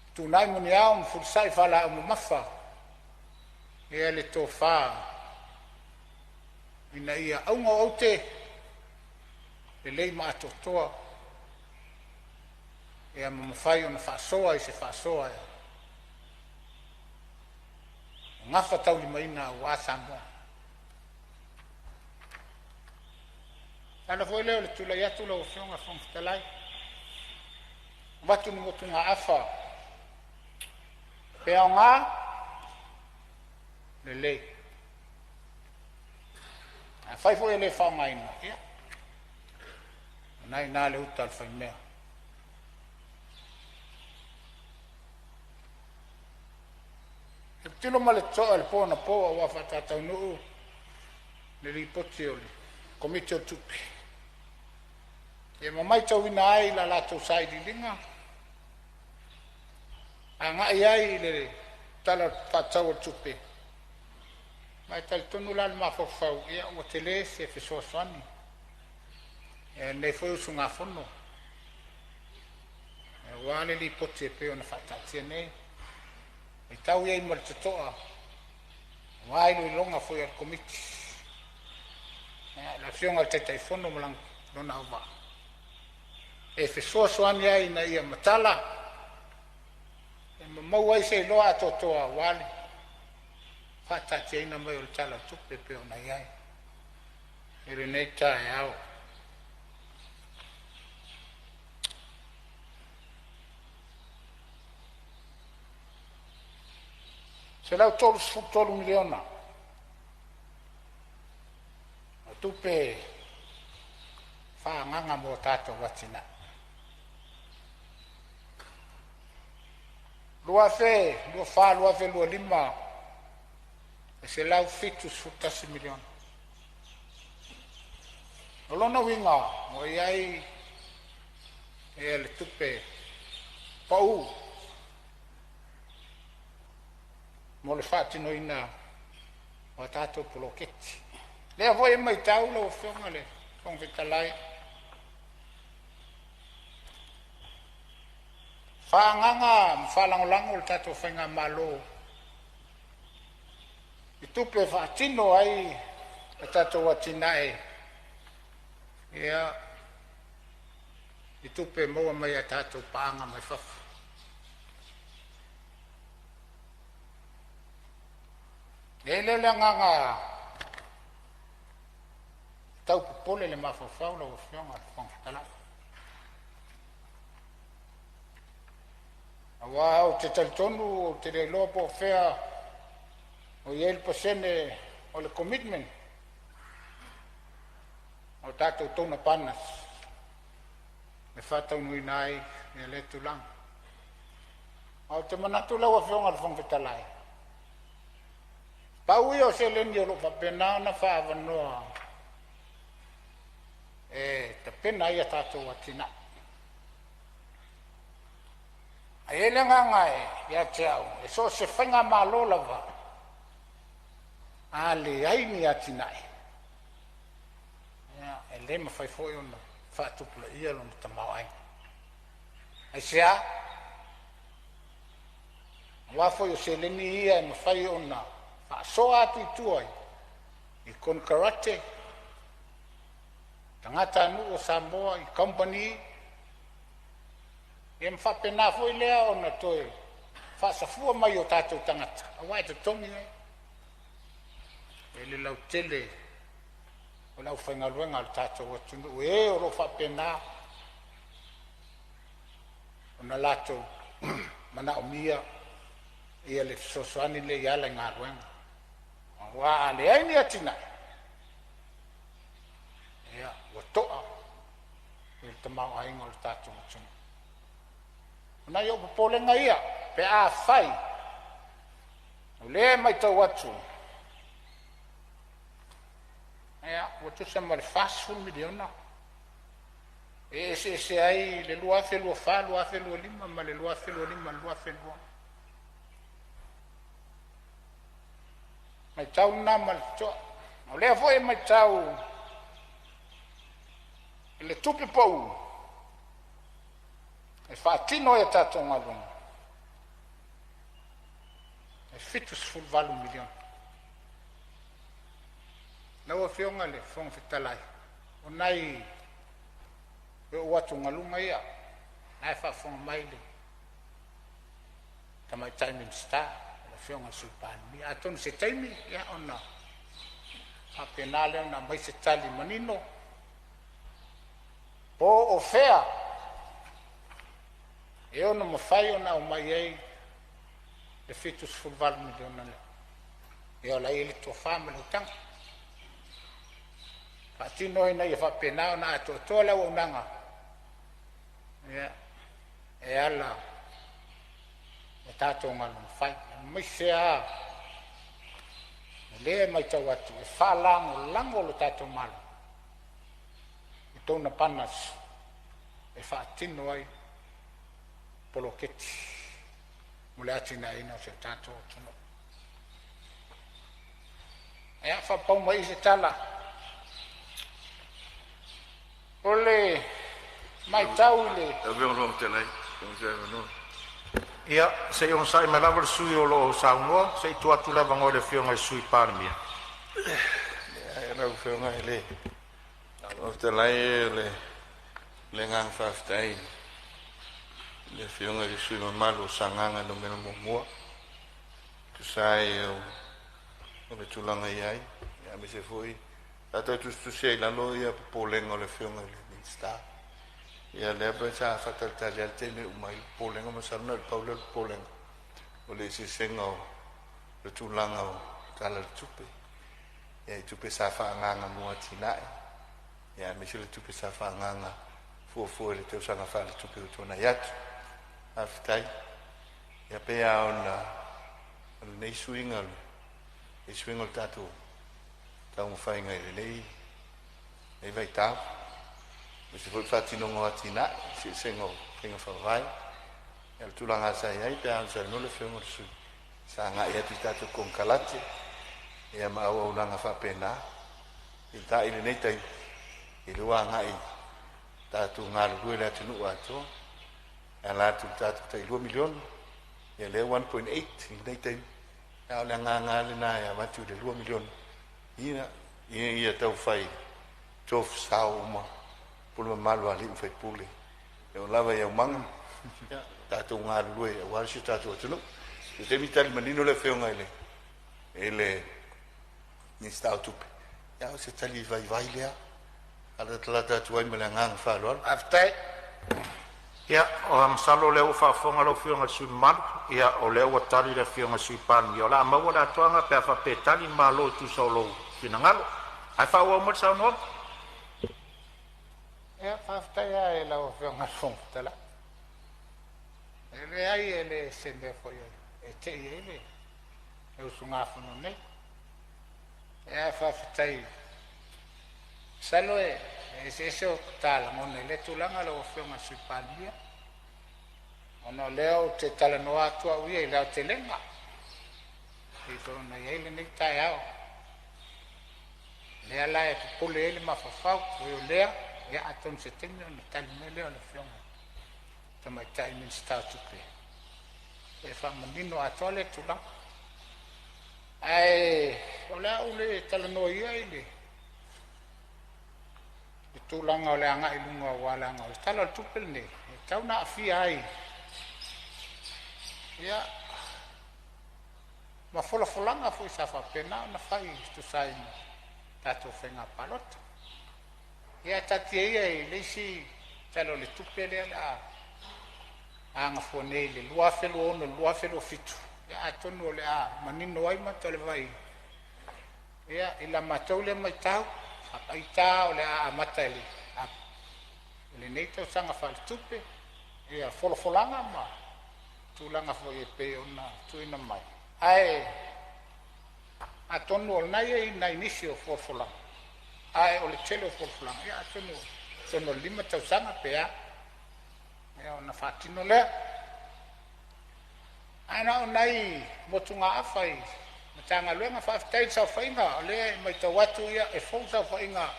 fetuunai muniao ma fefulisai faalaau mamafa le tofa ina ia auga o aute, lelei ma atoatoa ma mafai ona faasoa i se faasoa e gafataulimaina aua Samoa. O le ala foi lea o le tulai atu lau Afioga i le Fofoga Fetalai, avatu ni motugaafa, pe aoga lelei, afai foi e le faaaogaina, ia o lena e i ina le uta a le faimea. Tilotilo ma le totoa i le po anapo a ua faatautaunuu le lipoti a le Komiti o Tupe ma matauina ai i la latou sailiiliga agai ai i le Tala Faatatau o le Tupe, ma e talitonu la le mafaufau ua tele se fesoasoani a lenei foi usugafono aua le lipoti e pei ona faataatia nei. Matau i ai ma le totoa aua iloiloga foi a le Komiti, le Afioga i le Taitaifono ma lona auvaa e fesoasoani ai ina ia matala ma maua ai se iloa atoatoa aua le faataatiaina mai o le Tala o le Tupe e pei ona i ai i lenei taeao. $133 miliona o tupe faaagaaga mo tatou atinae. 2024/2025 e $171 miliona. O lona uiga ua i ai le tupe pau mo le faatinoina o a tatou poloketi. O lea foi e matau lau Afioga i le Fofoga Fetalai Faaagaga ma faalagolago le tatou faigamalo i tupe e faatino ai a tatou atinae i tupe maua mai a tatou paaga mai fafo. E le o le agaga taupopole le mafaufau lau Afioga i le Fofoga Fetalai, aua ou te talitonu ou te le iloa po o fea o i ai le pasene o le commitment o tatou donor partners e faataunuuina ai lea tulaga. Ae ou te manatu lau Afioga i le Fofoga Fetalai, pau ia o seleni o lo o faapena ona faaavanoa e tapena ai a tatou atinae. Ae i ai le agaga ia te au, e so o se faigamalo lava, a leai ni atinae, e le mafai foi ona faatupulaia lona tamaoaiga. Aisea? Aua foi o seleni ia e mafai ona faasoa atu i tua i konekarate, tagatanuu o Samoa i kamupani, ia ma faapena foi lea ona toe faasafua mai o tatou tagata aua e totogi ai e le lautele o le aufaigaluega a le tatou atunuu, e o lo o faapena ona latou manaomia le fesoasoani lea e ala i galuega. Aua a leai ni atinae, ia ua to'a le tamaoaiga o le tatou atunuu. O nai ou popolega ia pe afai o lea e matau atu ua tusa ma le $40 miliona e eseese ai le 2024/2025 ma le 2025/2026. Matau lena ma le totoa. O lea foi e matau i le tupe pau e faatino ai a tatou galuega, e $78 miliona. Lau Afioga i le Fofoga Fetalai, o nai ou atugaluga ia, o la e faafofoga mai le Tamaitai Minisita le Afioga i le Sui Palemia. Atonu o se taimi ona faapena lea ona aumai se tali manino po o fea e ono mafai ona aumai ai le $78 miliona lea. Ia o la e i ai le tofa ma le utaga, faatino ina ia faapena ona atoatoa le auaunaga e ala i a tatou galuega fai, aemaise lava o lea e matau atu e faalagolago le tatou Malo i donor partners e faatino ai poloketi mo le atinaeina o si o tatou atunuu. Ia, faapau mai i i se tala. O le matau i le Ia, se i onosai mai lava le sui usufono o lo o saunoa se i tuu atu le avanoa i le Afioga i le Sui Palemia. Lau Afioga i le Fofoga Fetalai, o le agaga faafetai i le Afioga i le sui usufono mamalu o Sagaga 1, e tusa ai o le tulaga e i ai, aemaise foi sa toe tusitusia i lalo popolega o le Afioga i le Minisita. Ia lea pei sa faatalitali lava i le taimi e uma ai le popolega. Masalo na o le pau lea o le popolega, o le eseesega o le tulaga o le Tala o le Tupe, i tupe sa faaagaaga mo atinae, aemaise le tupe sa faaagaaga fuafua i le tausaga faaletupe ua tuanai atu. Faafetai. Ia pei lava ona o lenei suiga, lenei suiga o le tatou taumafaiga i lenei vaitau, aemaise foi le faatinoga o atinae, eseesega o faiga faavae. Ia o le tulaga lava sa i ai pei lava ona saunoa le Afioga i le sui usufono, sa agai atu i tatou konekarate ia ma auaunaga faapena. Peitai i lenei taimi, ia lea ua agai tatou galulue i le atunuu atoa. E ala atu i le tatou tai $2 miliona, ia lea 1.8 i lenei taimi, a o le agaga lava lena e avatu i le $2 miliona ina ia taufai tofisao uma pule mamalu a alii ma faipule e oo lava i aumaga, ia tatou galulue aua si o tatou atunuu. Se taimi tali manino le afioga i le Minisita o Tupe, a o se tali vaivai lea, latalata atu ai ma le agaga faaaloalo. Faafetai. Ia, masalo o lea ua faafofoga lau Afioga i le sui usufono mamalu, ia o lea ua tali le Afioga i le Sui Palemia, o le a maua le atoaga pe a faapea e tali le Malo e tusa o lou finagalo. Ae faaauau mai le saunoaga. Ia, faafetai lava i lau Afioga i le Fofoga Fetalai. E leai, e le o se mea foi e tei ai le usugafono nei. Ae faafetai, masalo e eseese o ta lagona i lea tulaga lau Afioga i le Sui Palemia, ona o lea ou te talanoa atu au ia i le aotelega e pei foi ona i ai lenei taeao, lea la e popole ai le mafaufau. Ui o lea, ia atonu o se taimi ona tali mai lea o le Afioga i le Tamaitai Minisita o Tupe e faamanino atoa lea tulaga. Ae o le a ou le talanoa ia i le tulaga o le agai i luga, aua leaga o le Tala o le Tupe lenei e tatau ona aafia ai ia ma folafolaga foi sa faapena ona fai e tusa ai ma tatou faiga palota. Ia ae taatia ia i le isi Tala o le Tupe lea o le a agafua nei i le 2026/2027, ia atonu o le a manino ai mata o le vai i la matou lea maitau faapaitai o le a amata i lenei tausaga faaletupe ia folafolaga ma tulaga foi e pei ona tuuina mai. Ae atonu o lena e i ai nai nisi o folafolaga, ae o le tele o folafolaga, ia atonu i totonu o le 5 tausaga pe a, ia ona faatino lea. Ae na o nai motugaafa i Matagaluega. Faafetai i le saofaiga, o lea e matau atu e fou le saofaiga a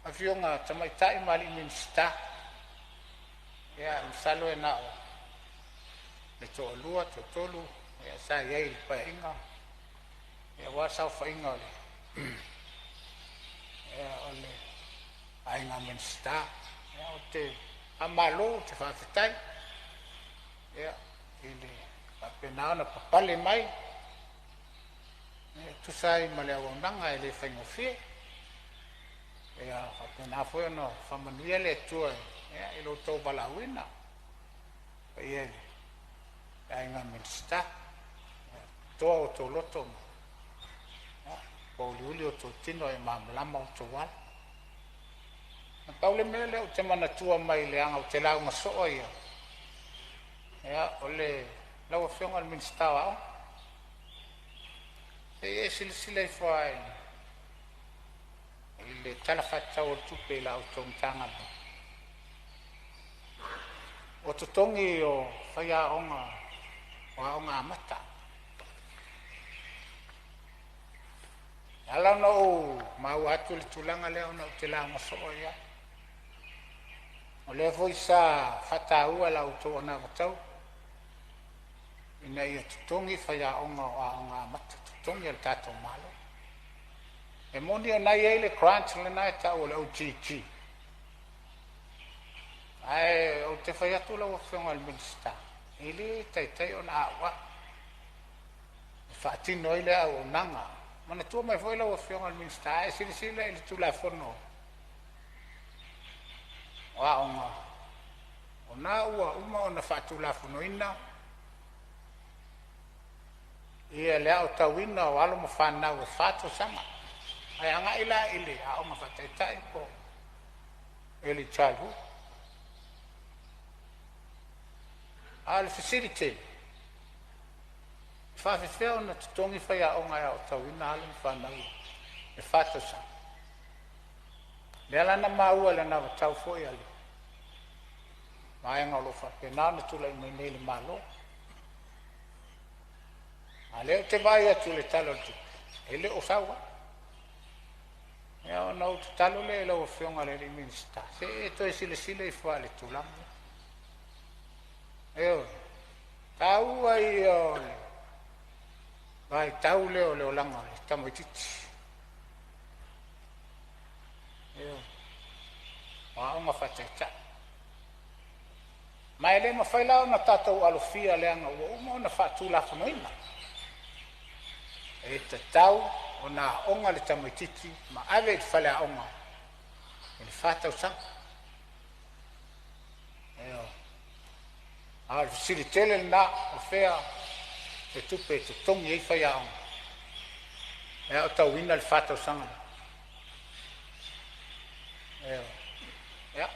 afioga i Tamaitai ma Alii Minisita. Ia masalo e na o le toalua, toatolu sa i ai i le Paeaiga aua le saofaiga o le Aiga Minisita. Ou te faamalo, ou te faafetai i le faapena ona papale mai e tusa ai ma le auaunaga e le faigofie. Ia faapena foi ona faamanuia le Atua i lo outou valaauina. Le paia i le Aiga Minisita, ia toa outou loto ma pouliuli outou tino ae malamalama outou ala. Na pau le mea lea ou te manatua mai leaga ou te lauga soo ia, o le lau Afioga i le Minisita o Aoga, se i e silasila ifo lava i le Tala Faatatau o le Tupe i la outou Matagaluega, o totogi o faiaoga o aoga amata. E ala ona ou maua atu le tulaga lea ona ou te lauga soo ai lava. O lea foi sa faataua e la outou anavatau ina ia totogi faiaoga o aoga amata, totogi e le tatou Malo. E moni o lena e i ai le grant lena e tau o le OGG, ae ou te fai atu lau Afioga i le Minisita, e le taitai ona auau e faatino ai lea auaunaga. Manatua mai foi lau Afioga i le Minisita, a e silasila i le Tulafono o Aoga, o lena ua uma ona faatulafonoina le aotauina o alo ma fanau e 4 tausaga, ae agai la i le aoga faataitai po o early childhood. A o le fesili tele, e faapefea ona totogi faiaoga e aotauina alo ma fanau e 4 tausaga? Lea la na maua i le anavatau foi a le vaega o lo o faapena ona tulai mai nei i le Malo. A o lea ou te vaai atu i le Tala o le Tupe, e le o sau lava. Ia ona ou tatalo lea i lau Afioga i le Minisita, se i e toe silasila ifo lava i le tulaga lea. Ioe, taua ia o le vaitau lea o le olaga o le tamaitiiti. Ioe, o aoga faataitai. Ma e le mafai la ona tatou alofia leaga ua uma ona faatulafonoina. E tatau ona aoga le tamaitiiti ma ave i le faleaoga i le 4 tausaga. Ioe. A o le fesili tele lena, o fea le tupe e totogi ai faiaoga e aotauina le 4 tausaga lea? Ioe. Ia,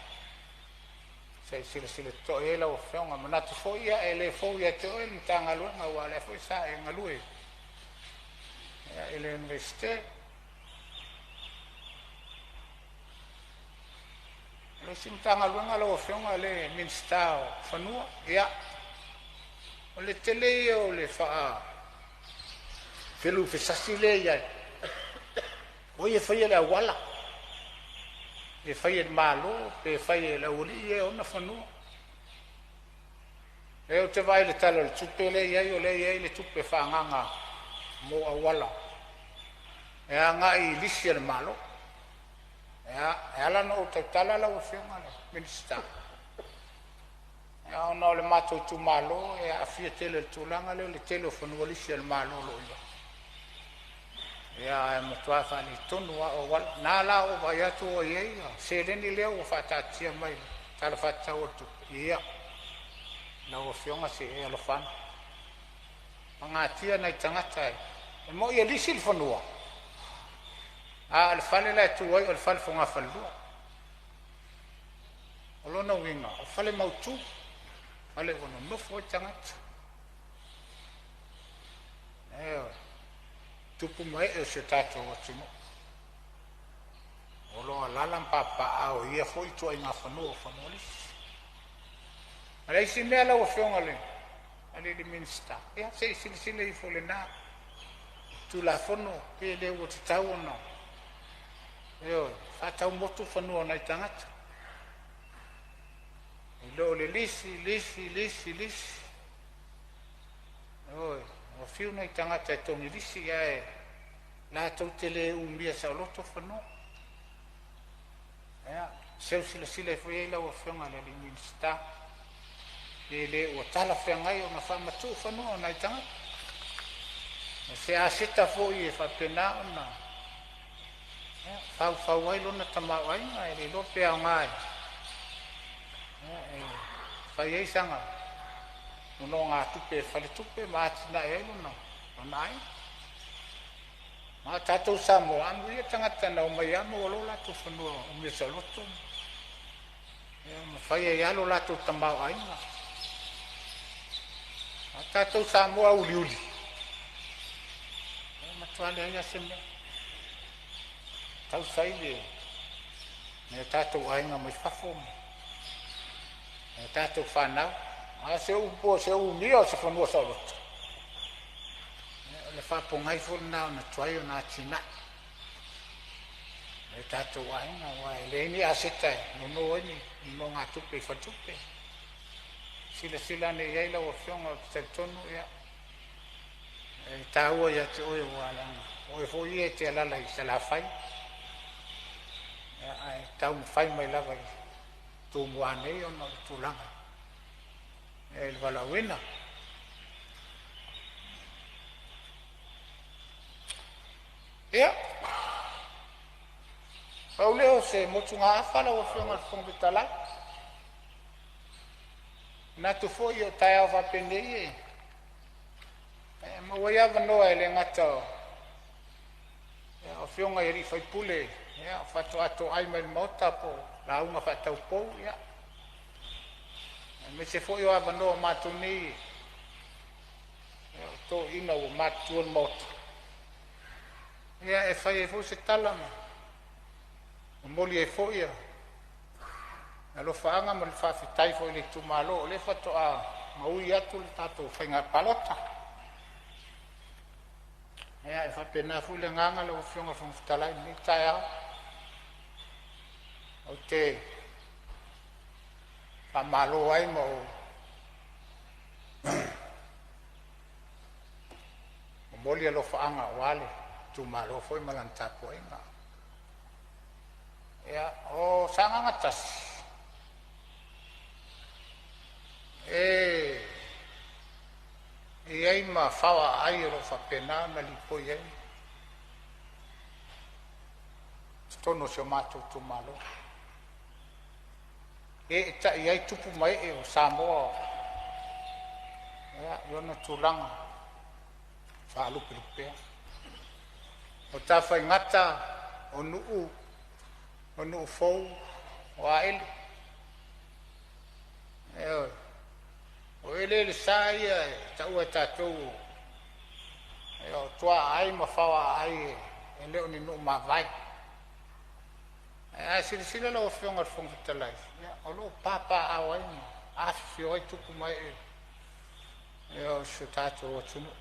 se i silasila totoa i ai lau Afioga. Manatu foi ia e le fou ia te oe le Matagaluega aua o lea foi sa e galue i le Iunivesite. O le isi Matagaluega lau Afioga le Minisita o Fanua, ia o le tele ia o le feluufesasi lea e i ai, o ai e faia le auala, pe fai e le Malo pe fai e le aualii ia e ona fanua. Lea ou te vaai i le Tala o le Tupe lea e i ai, o lea e i ai le tupe faaagaaga mo auala e agai i lisi a le Malo. E ala ona ou tautala lau Afioga i le Minisita, ona o le matou itumalo e aafia tele i le tulaga lea o le tele o fanua lisi a le Malo o lo o i ai. Ia ae matua faaletonu lava o auala. Na la ou vaai atu ua i ai seleni lea ua faataatia mai i le Tala Faatatau o le Tupe, ia lau Afioga se i e alofa ane, pagatia nai tagata e moni e lisi le fanua, a o le fale la e tu ai o le fale fogafalelua. O lona uiga o fale mautu, fale ua nonofo ai tagata. Ioe, tupu ma ee o si o tatou atunuu o lo o alaala ma papaaao i ia foi ituaiga fanua o fanua lisi. Ma le isi mea lau Afioga i le Minisita, ia se i silasila ifo i lena Tulafono pe le ua tatau ona, ioe, faatau motu fanua o nai tagata i lo le lisi, lisi, lisi, lisi. Ioe, ua fiu nai tagata e togi lisi ae latou te le umia saoloto fanua. Ia, seu silasila ifo i ai lau Afioga i le Minisita pe le ua talafeagai ona faamatuu fanua o nai tagata. O se aseta foi e faapena ona faufau ai lona tamaoaiga, e le iloa pe aoga e fai ai sana nonogatupe e faletupe ma atinae ai lona aiga. Ma o tatou Samoa, amuia tagata na omai lava maua loa o latou fanua umia saoloto ma fai ai lava lo latou tamaoaiga. A o tatou Samoa uliuli, e matua leai lava se mea. Tausaili e o tatou aiga mai fafo ma o tatou fanau. A o se upu o se umia o se fanua saoloto, o le faapogai foi lena ona tuai ona atinae e tatou aiga, aua e leai ni aseta e nono ai ni nonogatupe i faletupe. Silasila ane i ai lau Afioga, ou te talitonu ia e taua ia te oe, aua leaga o oe foi ia e te alaala i Salafai, ae taumafai mai lava i Tumua nei ona o le tulaga i le valaauina. Ia, pau lea o se motugaafa lau Afioga i le Fofoga Fetalai. Manatu foi o taeao faapenei e maua ai avanoa e le gata o afioga i sui usufono faatoa toai mai le Maota po o lauga faataupou, ia, aemaise foi o avanoa o matou nei o toeaiina ua matutua le Maota, e fai ai foi se tala ma momoli ai foi alofaaga ma le faafetai foi i le itumalo o lea faatoa maui atu le tatou faiga palota. Ia, e faapena foi le agaga lau Afioga i le Fofoga Fetalai i lenei taeao. Ou te faamalo ai ma ou Momoli alofaaga aua le itumalo foi ma lana tapuaiga. Ia, o Sagaga 1, e i ai ma faoaai o lo o faapena ona lipoi ai totonu o si o matou itumalo. E eetai ai tupu ma ee o Samoa i ona tulaga faalupelupea. O Tafaigata, o Nuu, o Nuufou, o Aele, ioe, o eleelesa ia e taua e tatou o tuaai ma faoaai, e le o ni nuu mavae. Ae a silasila lau Afioga i le Fofoga Fetalai, ia, o lo o papaaao ai ma afifio ai tupu ma ee o si o tatou atunuu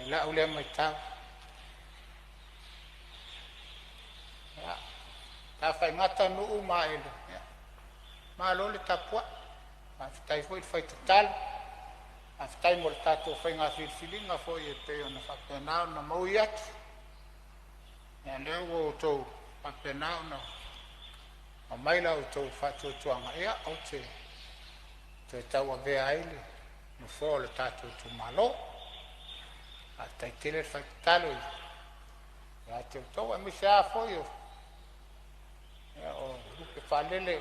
i lau lea matau. Ia, Tafaigata, Nuu ma Aele, ia, malo le tapuai, faafetai foi le fai tatalo, faafetai mo le tatou faiga filifiliga foi e pei ona faapena ona maui atu. Ia, o lea ua outou faapena ona aumai la outou faatuatuaga, ia, ou te toe tauavea ai le nofoa o le tatou itumalo. Faafetai tele le fai tatalo ia te outou, aemaise lava foi o, ia, o lupe faalele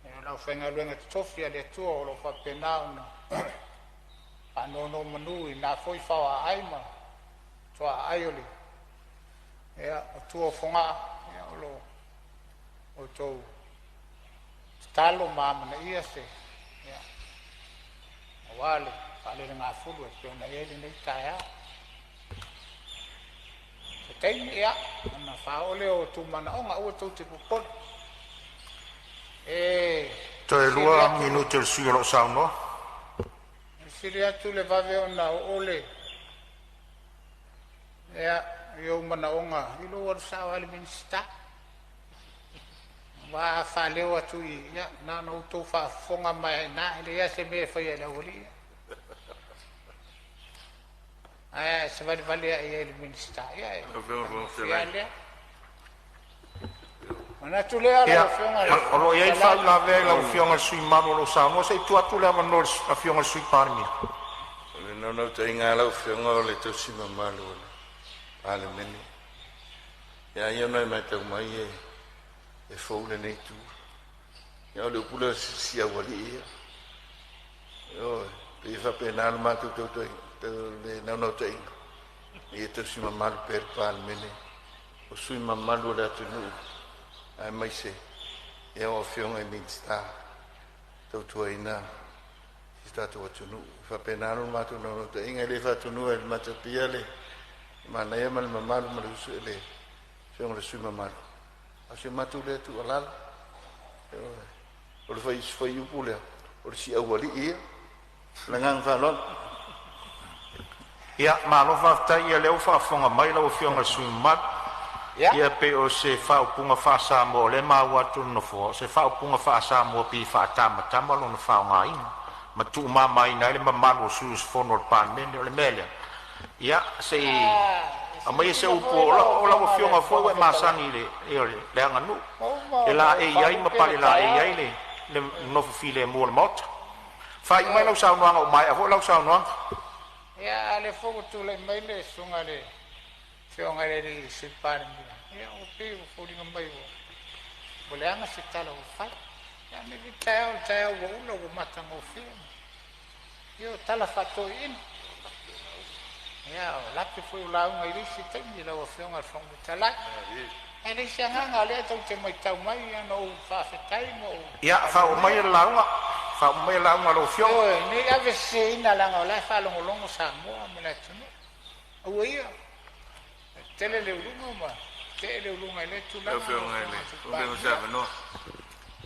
o le aufaigaluega totofi a le Atua o lo o faapena ona faanonomanu i na foi faoaai ma tuaai o le, ia, o tua o Fogaa, ia, o lo o outou tatalo ma amanaia se, ia, aua le faalelegafulu e pei ona i ai lenei taeao. Se taimi, ia, ona faaoo lea o outou manaoga, aua tou te popole. E Toe sili 2 atu minute o le sui usufono o lo o saunoa. E sili atu le vave ona oo le, ia, i ou manaoga i lou alu sao lava i le Minisita. Aua a faaleo atu i i, ia na ona outou faafofoga mai lava i ina, e leai lava se mea e faia e le aualii ia. Ae a e savalivali a'e i ai i le Minisita, ia e Lau Afioga i le Fofoga faigofie lava Fetalai. lea. Manatu lea lau Ia, Afioga i le o lo Fofoga o i ai le Fetalai. faauilavea i lau Afioga i le sui usufono mamalu o lo o saunoa. Se i tuu atu le avanoa i le Afioga i le Sui Palemia. O le naunautaiga lava lau Afioga o le tausi mamalu o le Palemene. Ia ia ona e matau mai e fou lenei itu. Ia o le upu lea o si aualii ia. Ioe, pei e faapena le matou le naunautaiga ia tausi mamalu pea le Palemene, o sui usufono mamalu o le atunuu aemaise ia o Afioga i Minisita e tautuaina si o tatou atunuu. E faapena lo matou naunautaiga, e le faatonuina e le Matapia le manaia ma le mamalu ma le usu le afioga i le sui usufono mamalu. A o si a matou lea tuualalo, ioe, o le fuaiupu lea, o le siaualii ia. Ma le agaga faaaloalo. Ia, malo faafetai. Ia lea ua faafofoga mai lau Afioga i le sui usufono mamalu. Ia. Ia pei o se faaupuga faa-Samoa o lea e maua atu e le Nofoa, o se faaupuga faa-Samoa pei e faatamatama lona faaaogaina ma tuumamaina ai le mamalu o sui usufono o le Palemene. O le mea lea, ia se i A aumaia se silasila upu foi o lau lau Afioga i le Afioga foi Fofoga ua e Fetalai, masani i le, le aganuu, ua uma e ona ou laei ai ma faalupe le palelaei taeao. ai le nofo filemu o le Maota. Faaiu mai Ioe. lau saunoaga ua maea foi lau saunoaga. Ia, a o lea foi ua tulai mai le susuga i le Afioga i le Sui Palemia, ia ua pei ua foliga mai ua leaga se tala ua fai. Ia, a o lenei taeao, o le taeao ua ula ua matagofie. Ia, o tala faatoeaiina. Ia, o lape foi o lauga i le isi taimi lau Afioga i le Fofoga Fetalai. Ae leai se agaga, o lea tou te matau mai, ia na ou faafetai ma ou Ia, faauma maia faamanuia. le lauga, faauma maia le lauga a lau Afioga. Ioe, ne i ave seseina leaga o la e faalogologo Samoa ma le atunuu. Aua ia, e tele le uluga ma tee le uluga i lea Lau tulaga lau Afioga i Afioga le i le Sui Fofoga mo se Palemia. avanoa.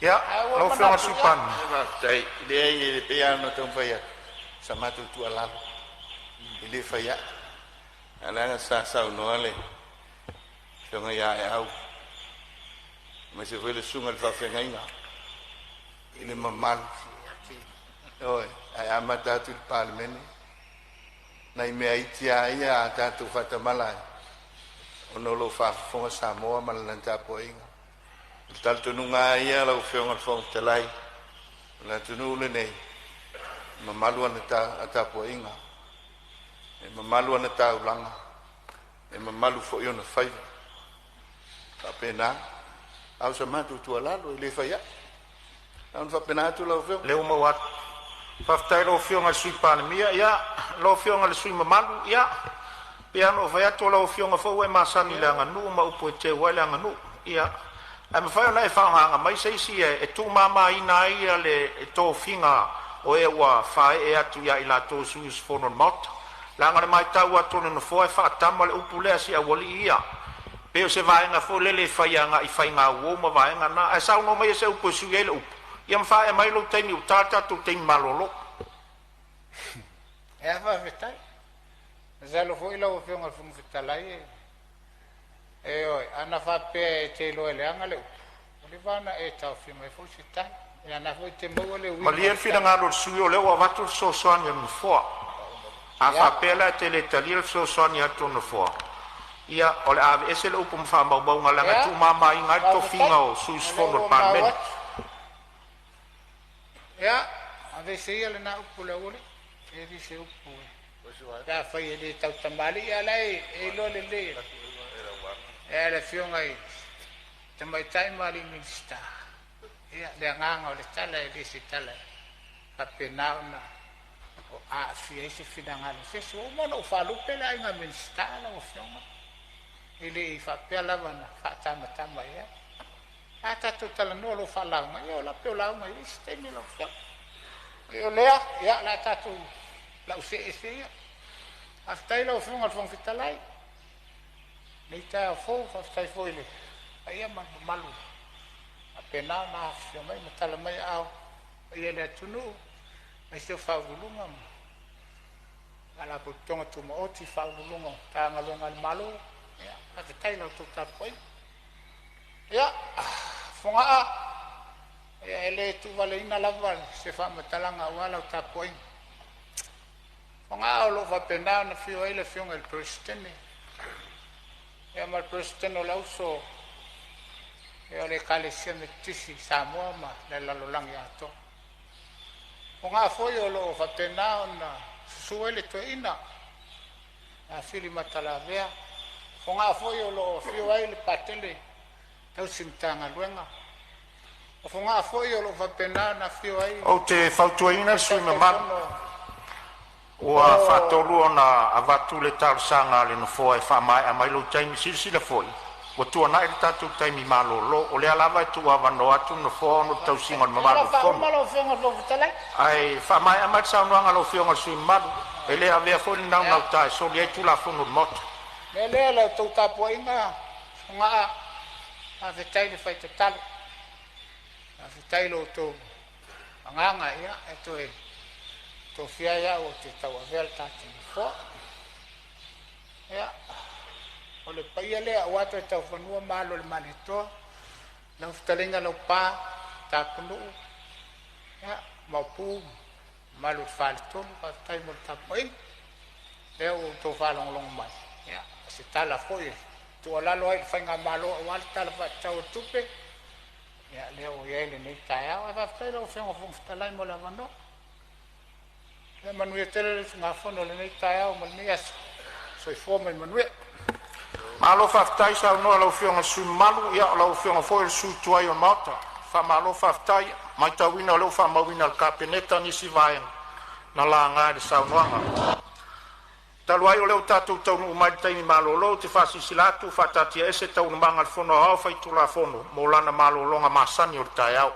Ia, Ae ua lau Afioga i le manatu, Sui ia, Palemia. Faafetai. Leai, e pei lava ona taumafai atu sa matou tuualalo, e le fai ai. Ae leaga sa saunoa le afioga ia Aeau, aemaise foi le susuga i le faafeagaiga. i le mamalu. Ioe, ae amata atu i le Palemene nai mea iti a ia a tatou faatamala ai ona o lo o faafofoga Samoa ma lana tapuaiga. O le talitonuga lava ia lau Afioga i le Fofoga Fetalai, o le atunuu lenei e mamalu ana tapuaiga, e mamalu ana taulaga, e mamalu foi ona faiva. E faapena. A o sa matou tuualalo e le fai ai. Na ona faapena atu lau Afioga. Lea ua maua atu. Faafetai i lau Afioga i le Sui Palemia. Ia, lau Afioga i le sui usufono mamalu, ia, pei lava ona ou fai atu o lau Afioga foi ua e masani i le aganuu ma upu e teu ai le aganuu. Ia, ae mafai ona e faagaaga mai se isi e tuumamaina ai le tofiga o e ua faaee atu ia i latou o sui usufono o le Maota. Leaga o le matau atu a le Nofoa e faatama le upu lea a si aualii ia, pei o se vaega foi lele e fai agai i faigauo ma vaega na. Ae saunoa maia se upu e sui ai le upu, ia ma faaee mai lou taimi ua ta le tatou taimi malolo. Ia faafetai. Masalo foi lau Afioga i le Fofoga Fetalai, ioe, ana faapea e te iloa e leaga le upu, ua leva ona e taofi mai foi se tala. Ia na foi e te maua le uiga o Malie le le tala. finagalo o le sui usufono o lea ua avatu le fesoasoani a le Nofoa. A faapea la e te le talia le fesoasoani atu a le Nofoa, ia o le a aveese le upu ma faamaumauga leaga e Ia, tuumamaina ai le faafetai. tofiga o sui O lea usufono o le ua maua Palemene. atu. Ia, aveese ia lena upu le aualii. E le se upu pe afai e le tautamalii, a o la e iloa lelei e le Afioga i Tamaitai ma Alii Minisita ia le agaga o le tala, e le se tala e faapena ona aafia ai se finagalo o se isi. Ua uma ona ou faalupe le aiga Minisita lau Afioga, e le i faapea lava na faatamatama i ai. A tatou talanoa loa faalauga, ia o la e pei o lauga i le isi taimi lau Afioga. O lea, ia o le a tatou lau see ese ia. Faafetai i lau Afioga i le Fofoga Fetalai i lenei taeao fou, faafetai foi i le paia ma le mamalu ua faapena ona afifio mai ma tala mai aao i le paia o le atunuu, aemaise o Ofisa Sili o Pulega ma Faalapotopotoga Tumaoti, Ofisa Sili o Pulega o Matagaluega a le Malo. Ia faafetai i la outou tapuaiga. Ia, Fogaa, e le tuuvaleina lava se faamatalaga aua lau tapuaiga. Fogaa, o lo o faapena ona afio ai le Afioga i le Peresetene ma le Peresetene o le Auso o le Ekalesia Metotisi i Samoa ma le lalolagi atoa. Fogaa foi o lo o faapena ona susu ai le toeaina ia Fili Matalavea. O Fogaa foi o lo o afio ai le Patele tausi Matagaluega. O Fogaa foi o lo o faapena ona afio ai Ou te fautuaina le le sui usufono mamalu, Taitaifono ua o faatolu ona avatu le talosaga a le Nofoa e faamaea mai lou taimi. Silasila foi ua tuanai le tatou taimi malolo. O lea lava e tuuavanoa atu le Nofoa ona o le tausiga o le Ia o le mamalu a o le faauma Fono. lau Afioga i le Fofoga Fetalai. Ae faamaea mai le saunoaga a lau Afioga i le sui usufono mamalu. E le avea foi le Ia, naunauta e soli ai Tulafono o le Maota. o le mea lea la outou tapuaiga Fogaa, faafetai le fai tatalo, faafetai i lo outou agaga e toe tofia ai au ou te tauavea le tatou Nofoa. Ia, o le paia lea aua Toetaufanua ma Alo o le Malietoa, lau Fetalaiga Laupa, Tapunuu, ia, Maopu ma mamalu i le Faletolu, faafetai mo le tapuaiga. Lea ua outou faalogologo mai, ia, o se tala foi e tuualalo ai i le faigamalo aua le Tala Faatatau o le Tupe, ia lea ua i ai lenei taeao. Ae faafetai lau Afioga i le Fofoga Fetalai mo le avanoa. Ia manuia tele le usugafono i lenei taeao ma lenei aso. Soifua ma ia manuia. Malo faafetai saunoa i lau Afioga i le sui usufono mamalu, ia o lau Afioga foi o le sui tuai o le Maota. Faamalo faafetai. E matauina o lea ua faamauina e le Kapeneta nisi vaega na laga i le saunoaga. Talu ai o lea ua tatou taunuu mai i le taimi malolo, ou te faasilasila atu ua faataatiaese Taualumaga a le Fono Aoao Faitulafono mo lana malologa masani o le taeao.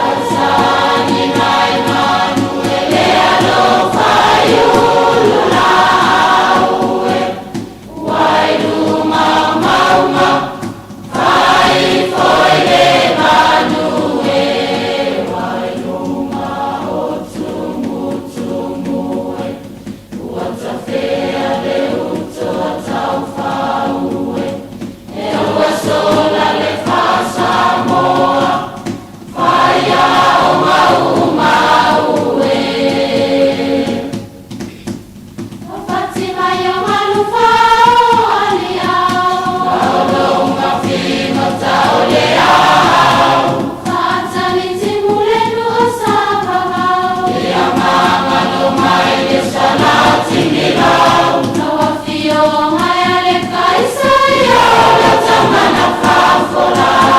Tausani mai manue, le alofa i ululaue, wai luma mauma, fai foi le manue, wai luma o tumutumu e, ua tafea le uto a taufaue, e ua sola le faasamoa, fai ao maumaue. O Fatima i o malufao aliao, Laolonga fima tau le au, Faataliti mulenu o savavau, Ia mama no mai le salati milau, Lau afioga ia le Kaisa ia o tamana faafolau.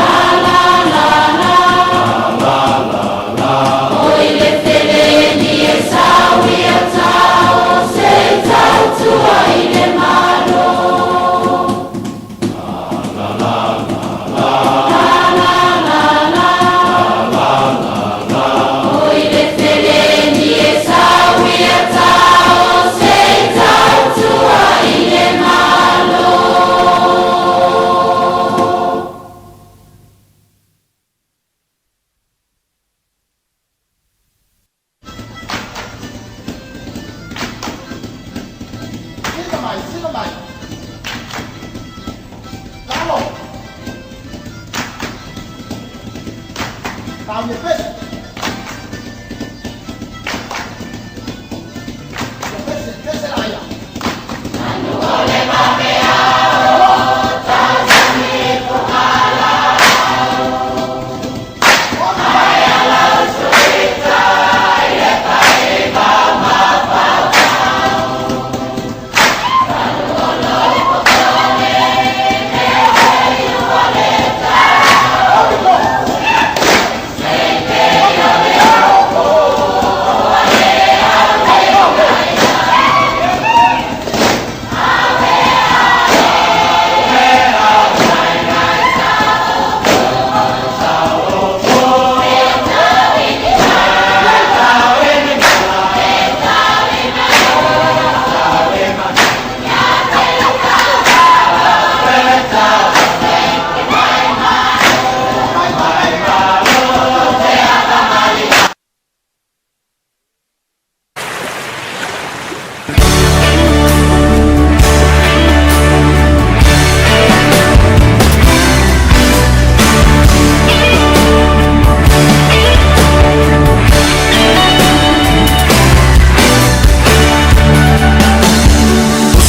La la la la, Oi le feleni e saui a tao, se tautua i le malo. La la la la, Oi le feleni e saui a tao, se tautua i le malo. Siga mai, siga mai. Lalo. Tau ia pese. Ia pese, pese la ia.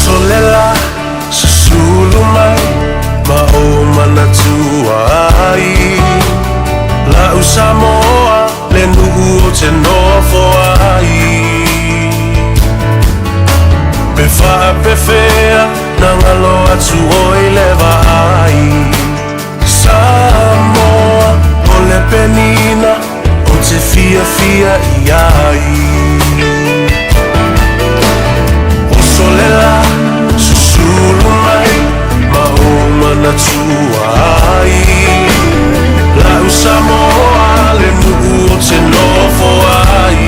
Solela susulu mai ma o manatua ai La'u Samoa le nuu o te nofo ai Pe faapefea na galo atu oi le vaai. fiafia i ai. Oso le la, susulu mai ma ou manatua ai. La'u Samoa le nuu ou te nofo ai.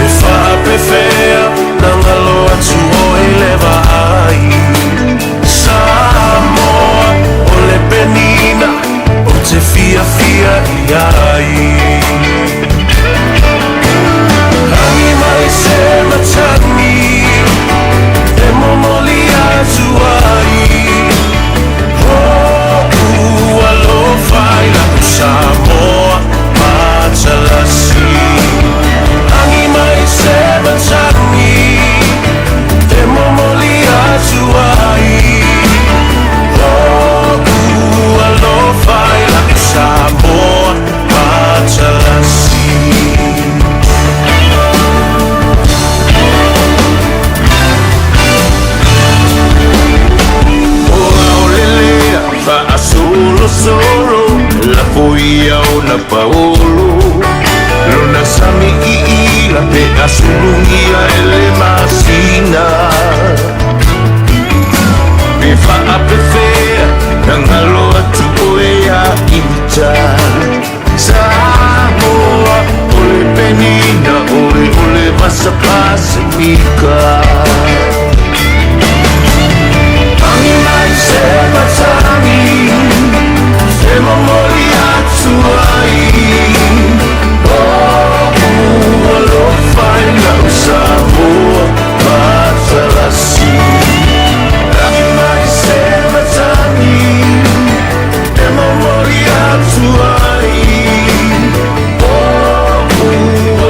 E faapefea na galo atu oe i le vaai. Samoa o le penina ou te fiafia i ai. Agi mai se matagi e momoli atu ai. Lo'u alofa i la'u Samoa matalasi. Agi mai se matagi e momoli atu ai. Lo'u alofa i la'u Samoa matalasi. O aolelea faasolosolo lafoia ona paolo lona sami iila pe asulugia e le masina pe faapefea na galo atu oe ia ita. Samoa o le penina oe o le vasa Pasifika. Agi mai se matagi e momoli atu ai. Lo'u alofa i la'u Samoa matalasi. Agi mai se matagi e momoli atu ai. Lo'u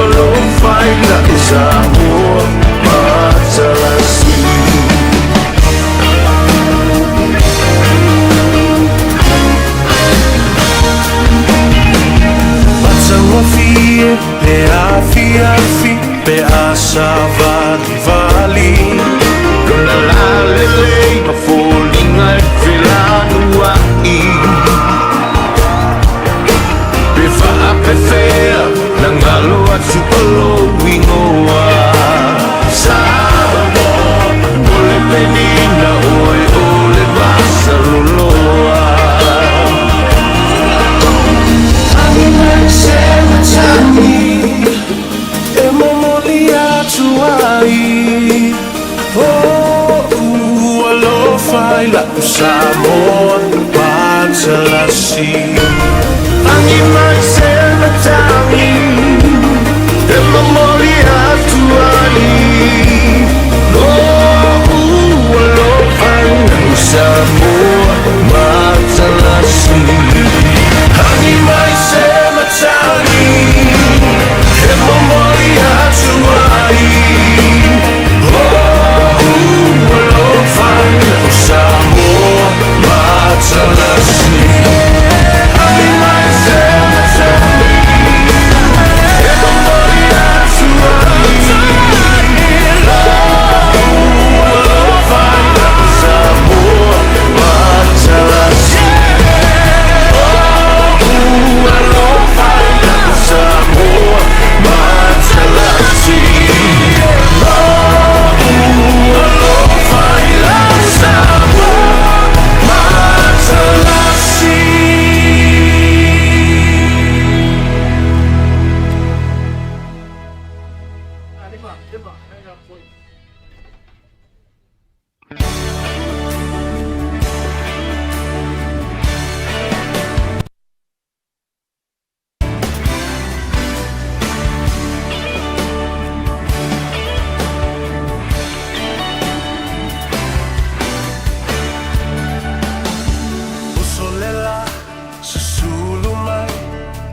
alofa i la'u Samoa matalasi. Matagofie le afiafi pe a savalivali. Lona lalelei ma foliga e felanua'i pe faapefea na galo atu o lou igoa. Samoa o le penina oe o le vasaloloa. Agi mai se matagi e momoli atu ai. Lo'u alofa i la'u Samoa matalasi. Agi mai se matagi e momoli atu ai. Lo'u alofa i la'u Samoa matalasi. Agi mai se matagi e momoli atu ai. Lo'u alofa i la'u Samoa matalasi. Agi mai se matagi e momoli atu ai. Lo'u alofa i la'u Samoa matalasi. Lo'u alofa i la'u Samoa matalasi. Lo'u alofa i la'u Samoa matalasi. Oso le la, susulu mai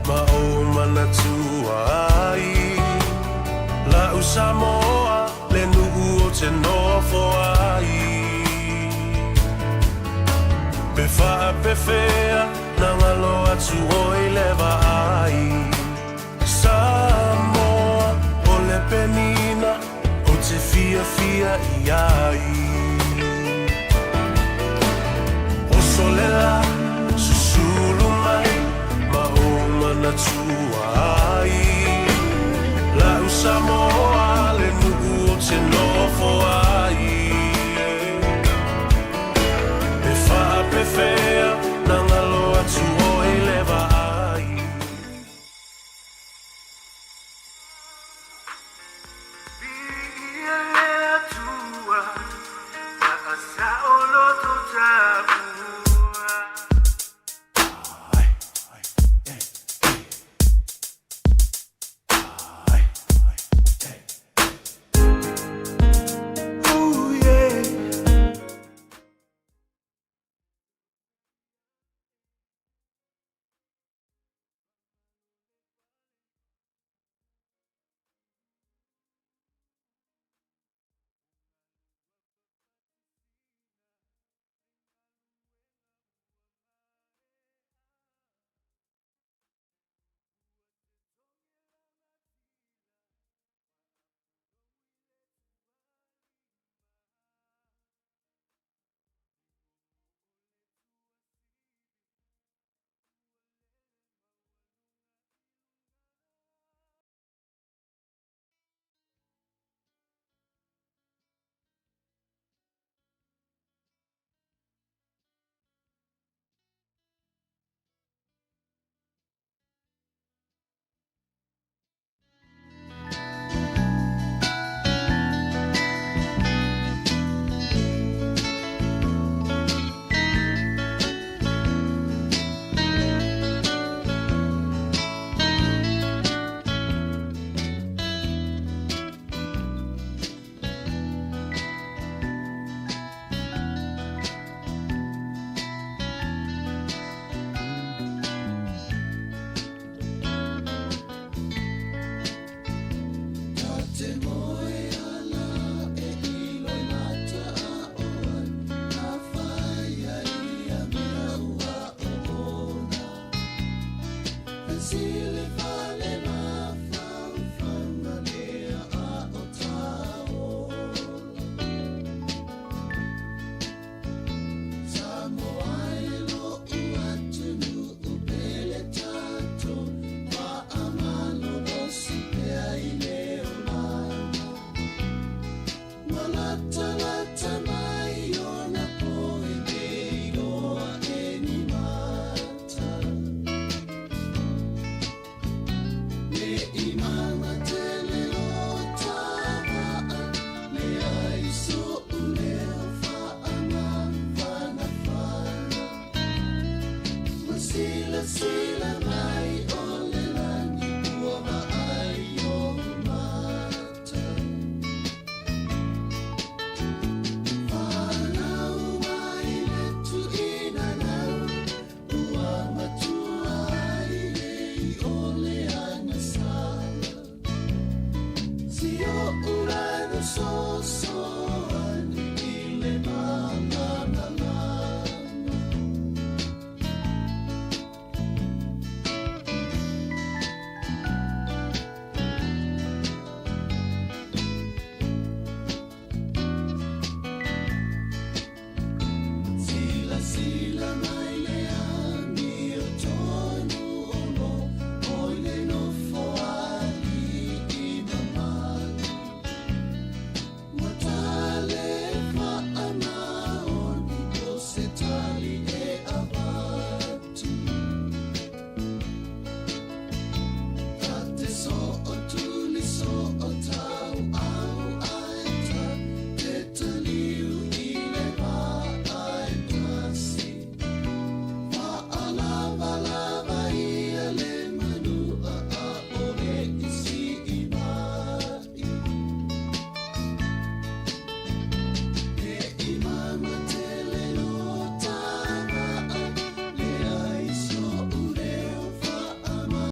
ma ou manatua ai. La'u Samoa le nuu ou te nofo ai. Pe faapefea na galo atu oe i le vaai. Samoa o le penina ou te fiafia i ai. Oso le la, susulu mai ma ou manatua. manatua ai. La'u Samoa le nuu ou te nofo ai.